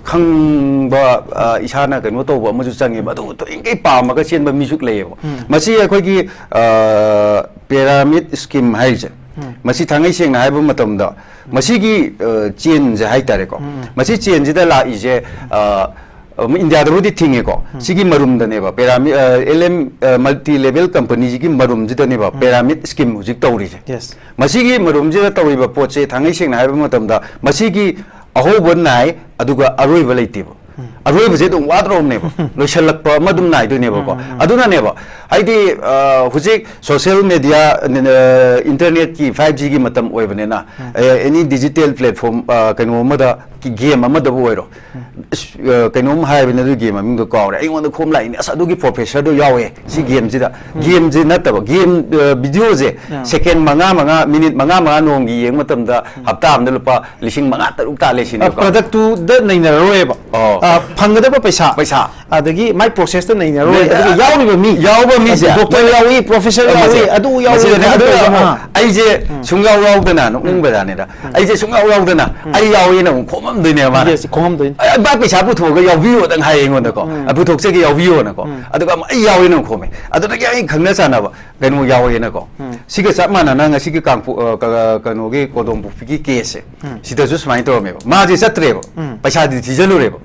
ꯈꯪꯕ, ꯑ, ꯏꯁꯥꯅ ꯀꯩꯅꯣ ꯇꯧꯕ ꯑꯃꯁꯨ ꯆꯪꯉꯦꯕ꯫ ꯑꯗꯨ ꯊꯣꯏꯅꯀꯩ ꯄꯥꯝꯃꯒ ꯆꯦꯟꯕ ꯃꯤꯁꯨ ꯂꯩꯌꯦꯕ꯫ ꯃꯁꯤ ꯑꯩꯈꯣꯏꯒꯤ, ꯑ, ꯄꯦꯔꯥꯃꯤꯠ ꯁ꯭ꯀꯤꯝ ꯍꯥꯏꯔꯤꯁꯦ, ꯃꯁꯤ ꯊꯥꯡꯉꯩ ꯁꯦꯡꯅ ꯍꯥꯏꯕ ꯃꯇꯝꯗ, ꯃꯁꯤꯒꯤ, ꯑ, ꯆꯦꯟꯁꯦ ꯍꯥꯏꯇꯥꯔꯦꯀꯣ꯫ ꯃꯁꯤ ꯆꯦꯟꯁꯤꯗ ꯂꯥꯛꯏꯁꯦ, ꯑ, ꯑ, ꯏꯟꯗꯤꯌꯥꯗꯕꯨꯗꯤ ꯊꯤꯡꯉꯦꯀꯣ꯫ ꯁꯤꯒꯤ ꯃꯔꯨꯝꯗꯅꯦꯕ, ꯄꯦꯔꯥꯃꯤꯠ, ꯑ, ꯑꯦꯜ ꯑꯦꯝ, ꯑ, ꯃꯜꯇꯤ ꯂꯦꯚꯦꯜ ꯀꯝꯄꯅꯤꯁꯤꯒꯤ ꯃꯔꯨꯝꯁꯤꯗꯅꯦꯕ ꯄꯦꯔꯥꯃꯤꯠ ꯁ꯭ꯀꯤꯝ ꯍꯧꯖꯤꯛ ꯇꯧꯔꯤꯁꯦ꯫ Yes. ꯃꯁꯤꯒꯤ ꯃꯔꯨꯝꯁꯤꯗ ꯇꯧꯔꯤꯕ ꯄꯣꯠꯁꯦ ꯊꯥꯡꯉꯩ ꯁꯦꯡꯅ ꯍꯥꯏꯕ ꯃꯇꯝꯗ, ꯃꯁꯤꯒꯤ ꯑꯍꯧꯕ ꯅꯥꯏ, ꯑꯗꯨꯒ ꯑꯔꯣꯏꯕ ꯂꯩꯇꯦꯕ꯫ ꯑꯔꯣꯏꯕꯁꯦ ꯑꯗꯨꯝ ꯋꯥꯗ꯭ꯔꯣꯕꯅꯦꯕ꯫ ꯂꯣꯏꯁꯤꯜꯂꯛꯄ ꯑꯃ ꯑꯗꯨꯝ ꯅꯥꯏꯗꯣꯏꯅꯦꯕꯀꯣ꯫ ꯑꯗꯨꯅꯅꯦꯕ, ꯍꯥꯏꯗꯤ, ꯑ, ꯍꯧꯖꯤꯛ ꯁꯣꯁꯤꯌꯦꯜ ꯃꯦꯗꯤꯌꯥ, ꯑ, ꯏꯟꯇꯔꯅꯦꯠꯀꯤ ꯐꯥꯏꯚ ꯖꯤꯒꯤ ꯃꯇꯝ ꯑꯣꯏꯕꯅꯤꯅ, ꯑꯦꯅꯤ ꯗꯤꯖꯤꯇꯦꯜ ꯄ꯭ꯂꯦꯠꯐꯣꯝ, ꯑ, ꯀꯩꯅꯣ ꯑꯃꯗ, ꯒꯦꯝ ꯑꯃꯗꯕꯨ ꯑꯣꯏꯔꯣ, ꯑꯁ, ꯑ, ꯀꯩꯅꯣꯝ ꯍꯥꯏꯕꯅꯦ, ꯑꯗꯨꯒꯤ ꯒꯦꯝ ꯃꯃꯤꯡꯗꯣ ꯀꯥꯎꯔꯦ, ꯑꯩꯉꯣꯟꯗ ꯈꯣꯝ ꯂꯥꯛꯏꯅꯦ, "ꯑꯁ, ꯑꯗꯨꯒꯤ ꯄ꯭ꯔꯣꯐꯦꯁꯔꯗꯣ ꯌꯥꯎꯋꯦ ꯁꯤ ꯒꯦꯝꯁꯤꯗ"꯫ ꯒꯦꯝꯁꯤ ꯅꯠꯇꯕ, ꯒꯦꯝ, ꯑ, ꯚꯤꯗꯤꯑꯣꯁꯦ ꯁꯦꯀꯦꯟ ꯃꯉꯥ ꯃꯉꯥ, ꯃꯤꯅꯤꯠ ꯃꯉꯥ ꯃꯉꯥ ꯅꯣꯡꯒꯤ ꯌꯦꯡꯕ ꯃꯇꯝꯗ ꯍꯞꯇꯥ ꯑꯃꯗ ꯂꯨꯄꯥ ꯂꯤꯁꯤꯡ ꯃꯉꯥ ꯇꯔꯨꯛ ꯇꯥꯜꯂꯦ ꯁꯤꯅꯦꯕꯀꯣ꯫ ꯄ꯭ꯔꯗꯛꯇꯨꯗ ꯅꯩꯅꯔꯔꯣꯏꯕ꯫ ꯑꯣ꯫ ꯑ, ꯐꯪꯒꯗꯕ ꯄꯩꯁꯥ, ꯄꯩꯁꯥ꯫ ꯑꯗꯒꯤ ꯃꯥꯏ ꯄ꯭ꯔꯣꯁꯦꯁꯇ ꯅꯩꯅꯔꯔꯣꯏ꯫ ꯅꯩꯅ-, ꯑꯗꯨꯒ ꯌꯥꯎꯔꯤꯕ ꯃꯤ, ꯌꯥꯎꯕ ꯃꯤꯁꯦ꯫ ꯗꯣꯛꯇꯔ ꯌꯥꯎꯏ, ꯄ꯭ꯔꯣꯐꯦꯁꯔ ꯌꯥꯎꯏ, ꯃꯁꯤꯗꯅꯦ, ꯑꯗꯨ ꯌꯥꯎꯏ, ꯃꯁꯤꯗꯅꯦ, ꯑꯗꯨ ꯑꯗꯨ ꯌꯥꯎꯏ꯫ ꯌꯦꯡꯉꯣ, ꯑꯥ꯫ ꯑꯩꯁꯦ ꯁꯨꯡꯌꯥꯎ ꯌꯥꯎꯗꯅ, ꯅꯣꯛꯅꯤꯡꯕꯖꯥꯠꯅꯤꯗ꯫ ꯑꯩꯁꯦ ꯁꯨꯡꯌꯥꯎ ꯌꯥꯎꯗꯅ, "ꯑꯩ ꯌꯥꯎꯏꯅ" ꯑꯃꯨꯛ ꯈꯣꯝꯃꯝꯗꯣꯏꯅꯦꯕ ꯃꯥꯅ꯫ Yes, ꯈꯣꯝꯃꯝꯗꯣꯏꯅꯤ꯫ "ꯑꯩ, ꯚꯥꯏ, ꯄꯩꯁꯥ ꯄꯨꯊꯣꯛꯑꯒ ꯌꯥꯎꯕꯤꯌꯣꯗꯪ" ꯍꯥꯏꯌꯦ ꯑꯩꯉꯣꯟꯗꯀꯣ꯫ "ꯑ, ꯄꯨꯊꯣꯛꯆꯒꯦ, ꯌꯥꯎꯕꯤꯌꯣꯅꯀꯣ"꯫ ꯑꯗꯨꯒ ꯑꯃꯨꯛ "ꯑꯩ ꯌꯥꯎꯏꯅ" ꯑꯃꯨꯛ ꯈꯣꯝꯃꯦ꯫ ꯑꯗꯨꯗꯒꯤ ꯑꯩ ꯈꯪꯅ ꯆꯥꯟꯅꯕ ꯀꯩꯅꯣ ꯌꯥꯎꯋꯦꯅꯀꯣ꯫ ꯁꯤꯒ ꯆꯞ ꯃꯥꯟꯅꯅ ꯉꯁꯤꯒꯤ ꯀꯥꯡꯄꯣꯛ-, ꯑ, ꯀ-, ꯀꯩꯅꯣꯒꯤ ꯀꯣꯗꯣꯝꯄꯣꯛꯄꯤꯒꯤ ꯀꯦꯁꯁꯦ, ꯁꯤꯗꯁꯨ ꯁꯨꯃꯥꯏꯅ ꯇꯧꯔꯝꯃꯦꯕ꯫ ꯃꯥꯁꯦ ꯆꯠꯇ꯭ꯔꯦꯕ, ꯄꯩꯁꯥꯗꯤ ꯊꯤꯖꯜꯂꯨꯔꯦꯕ꯫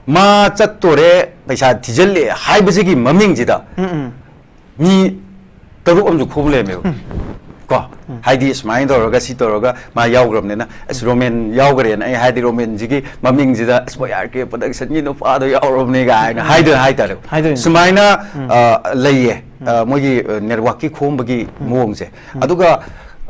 ꯃꯥ ꯆꯠꯇꯣꯔꯦ, ꯄꯩꯁꯥ ꯊꯤꯖꯜꯂꯦ ꯍꯥꯏꯕꯁꯤꯒꯤ ꯃꯃꯤꯡꯁꯤꯗ ꯃꯤ ꯇꯔꯨꯛ ꯑꯃꯁꯨ ꯈꯣꯝ ꯂꯩꯔꯝꯃꯦꯕ꯫ ꯀꯣ, ꯍꯥꯏꯗꯤ ꯁꯨꯃꯥꯏꯅ ꯇꯧꯔꯒ, ꯁꯤ ꯇꯧꯔꯒ ꯃꯥ ꯌꯥꯎꯈ꯭ꯔꯕꯅꯤꯅ, "ꯑꯁ, ꯔꯣꯃꯦꯟ ꯌꯥꯎꯈ꯭ꯔꯦꯅ" ꯑꯩ ꯍꯥꯏꯗꯤ, "ꯔꯣꯃꯦꯟꯁꯤꯒꯤ ꯃꯃꯤꯡꯁꯤꯗ, ꯑꯁ, ꯃꯣꯏ ꯑꯥꯔ ꯀꯦ ꯄ꯭ꯔꯗꯛꯁꯟꯒꯤ ꯅꯨꯄꯥꯗꯣ ꯌꯥꯎꯔꯕꯅꯦ" ꯀꯥꯏꯅ ꯍꯥꯏꯗꯣꯏꯅ ꯍꯥꯏꯇꯥꯔꯦ꯫ ꯍꯥꯏꯗꯣꯏꯅꯦ꯫ ꯁꯨꯃꯥꯏꯅ, ꯑ, ꯂꯩꯌꯦ꯫ ꯑ, ꯃꯣꯏꯒꯤ, ꯑ, ꯅꯦꯠꯋꯥꯛꯀꯤ ꯈꯣꯝꯕꯒꯤ ꯃꯑꯣꯡꯁꯦ꯫ ꯑꯗꯨꯒ,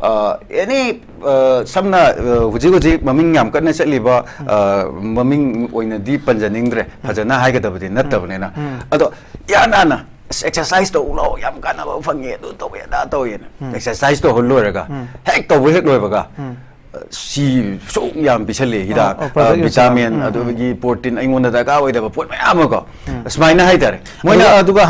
ꯑ, ꯑꯦꯅꯤ, ꯑ, ꯁꯝꯅ, ꯑ, ꯍꯧꯖꯤꯛ ꯍꯧꯖꯤꯛ ꯃꯃꯤꯡ ꯌꯥꯝ ꯀꯟꯅ ꯆꯠꯂꯤꯕ, ꯑ, ꯃꯃꯤꯡ ꯑꯣꯏꯅꯗꯤ ꯄꯟꯖꯅꯤꯡꯗ꯭ꯔꯦ, ꯐꯖꯅ ꯍꯥꯏꯒꯗꯕꯗꯤ ꯅꯠꯇꯕꯅꯤꯅ꯫ ꯑꯗꯣ ꯏꯍꯥꯟ ꯍꯥꯟꯅ, "ꯑꯁ, ꯑꯦꯛꯁꯔꯁꯥꯏꯁ ꯇꯧ ꯂꯥꯛꯑꯣ, ꯌꯥꯝ ꯀꯥꯟꯅꯕ ꯐꯪꯉꯦ, ꯑꯗꯨ ꯇꯧꯋꯦ, ꯑꯗꯥ ꯇꯧꯋꯦꯅ"꯫ ꯑꯦꯛꯁꯔꯁꯥꯏꯁ ꯇꯧꯍꯜ ꯂꯣꯏꯔꯒ, ꯍꯦꯛ ꯇꯧꯕ ꯍꯦꯛ ꯂꯣꯏꯕꯒ, ꯁꯤ ꯁꯨꯛ ꯌꯥꯝ ꯄꯤꯁꯜꯂꯦ, ꯍꯤꯗꯥꯛ, ꯑꯣ, ꯑꯣ, product ꯚꯤꯇꯥꯃꯤꯟ, ꯌꯥꯝ, ꯎꯝ, ꯑꯗꯨꯗꯒꯤ ꯄ꯭ꯔꯣꯇꯤꯟ, ꯑꯩꯉꯣꯟꯗ ꯗꯔꯀꯥꯔ ꯑꯣꯏꯗꯕ ꯄꯣꯠ ꯃꯌꯥꯝ ꯑꯃꯀꯣ꯫ ꯁꯨꯃꯥꯏꯅ ꯍꯥꯏꯇꯥꯔꯦ꯫ ꯃꯣꯏꯅ ꯑꯗꯨꯒ, ꯑꯗꯨꯒ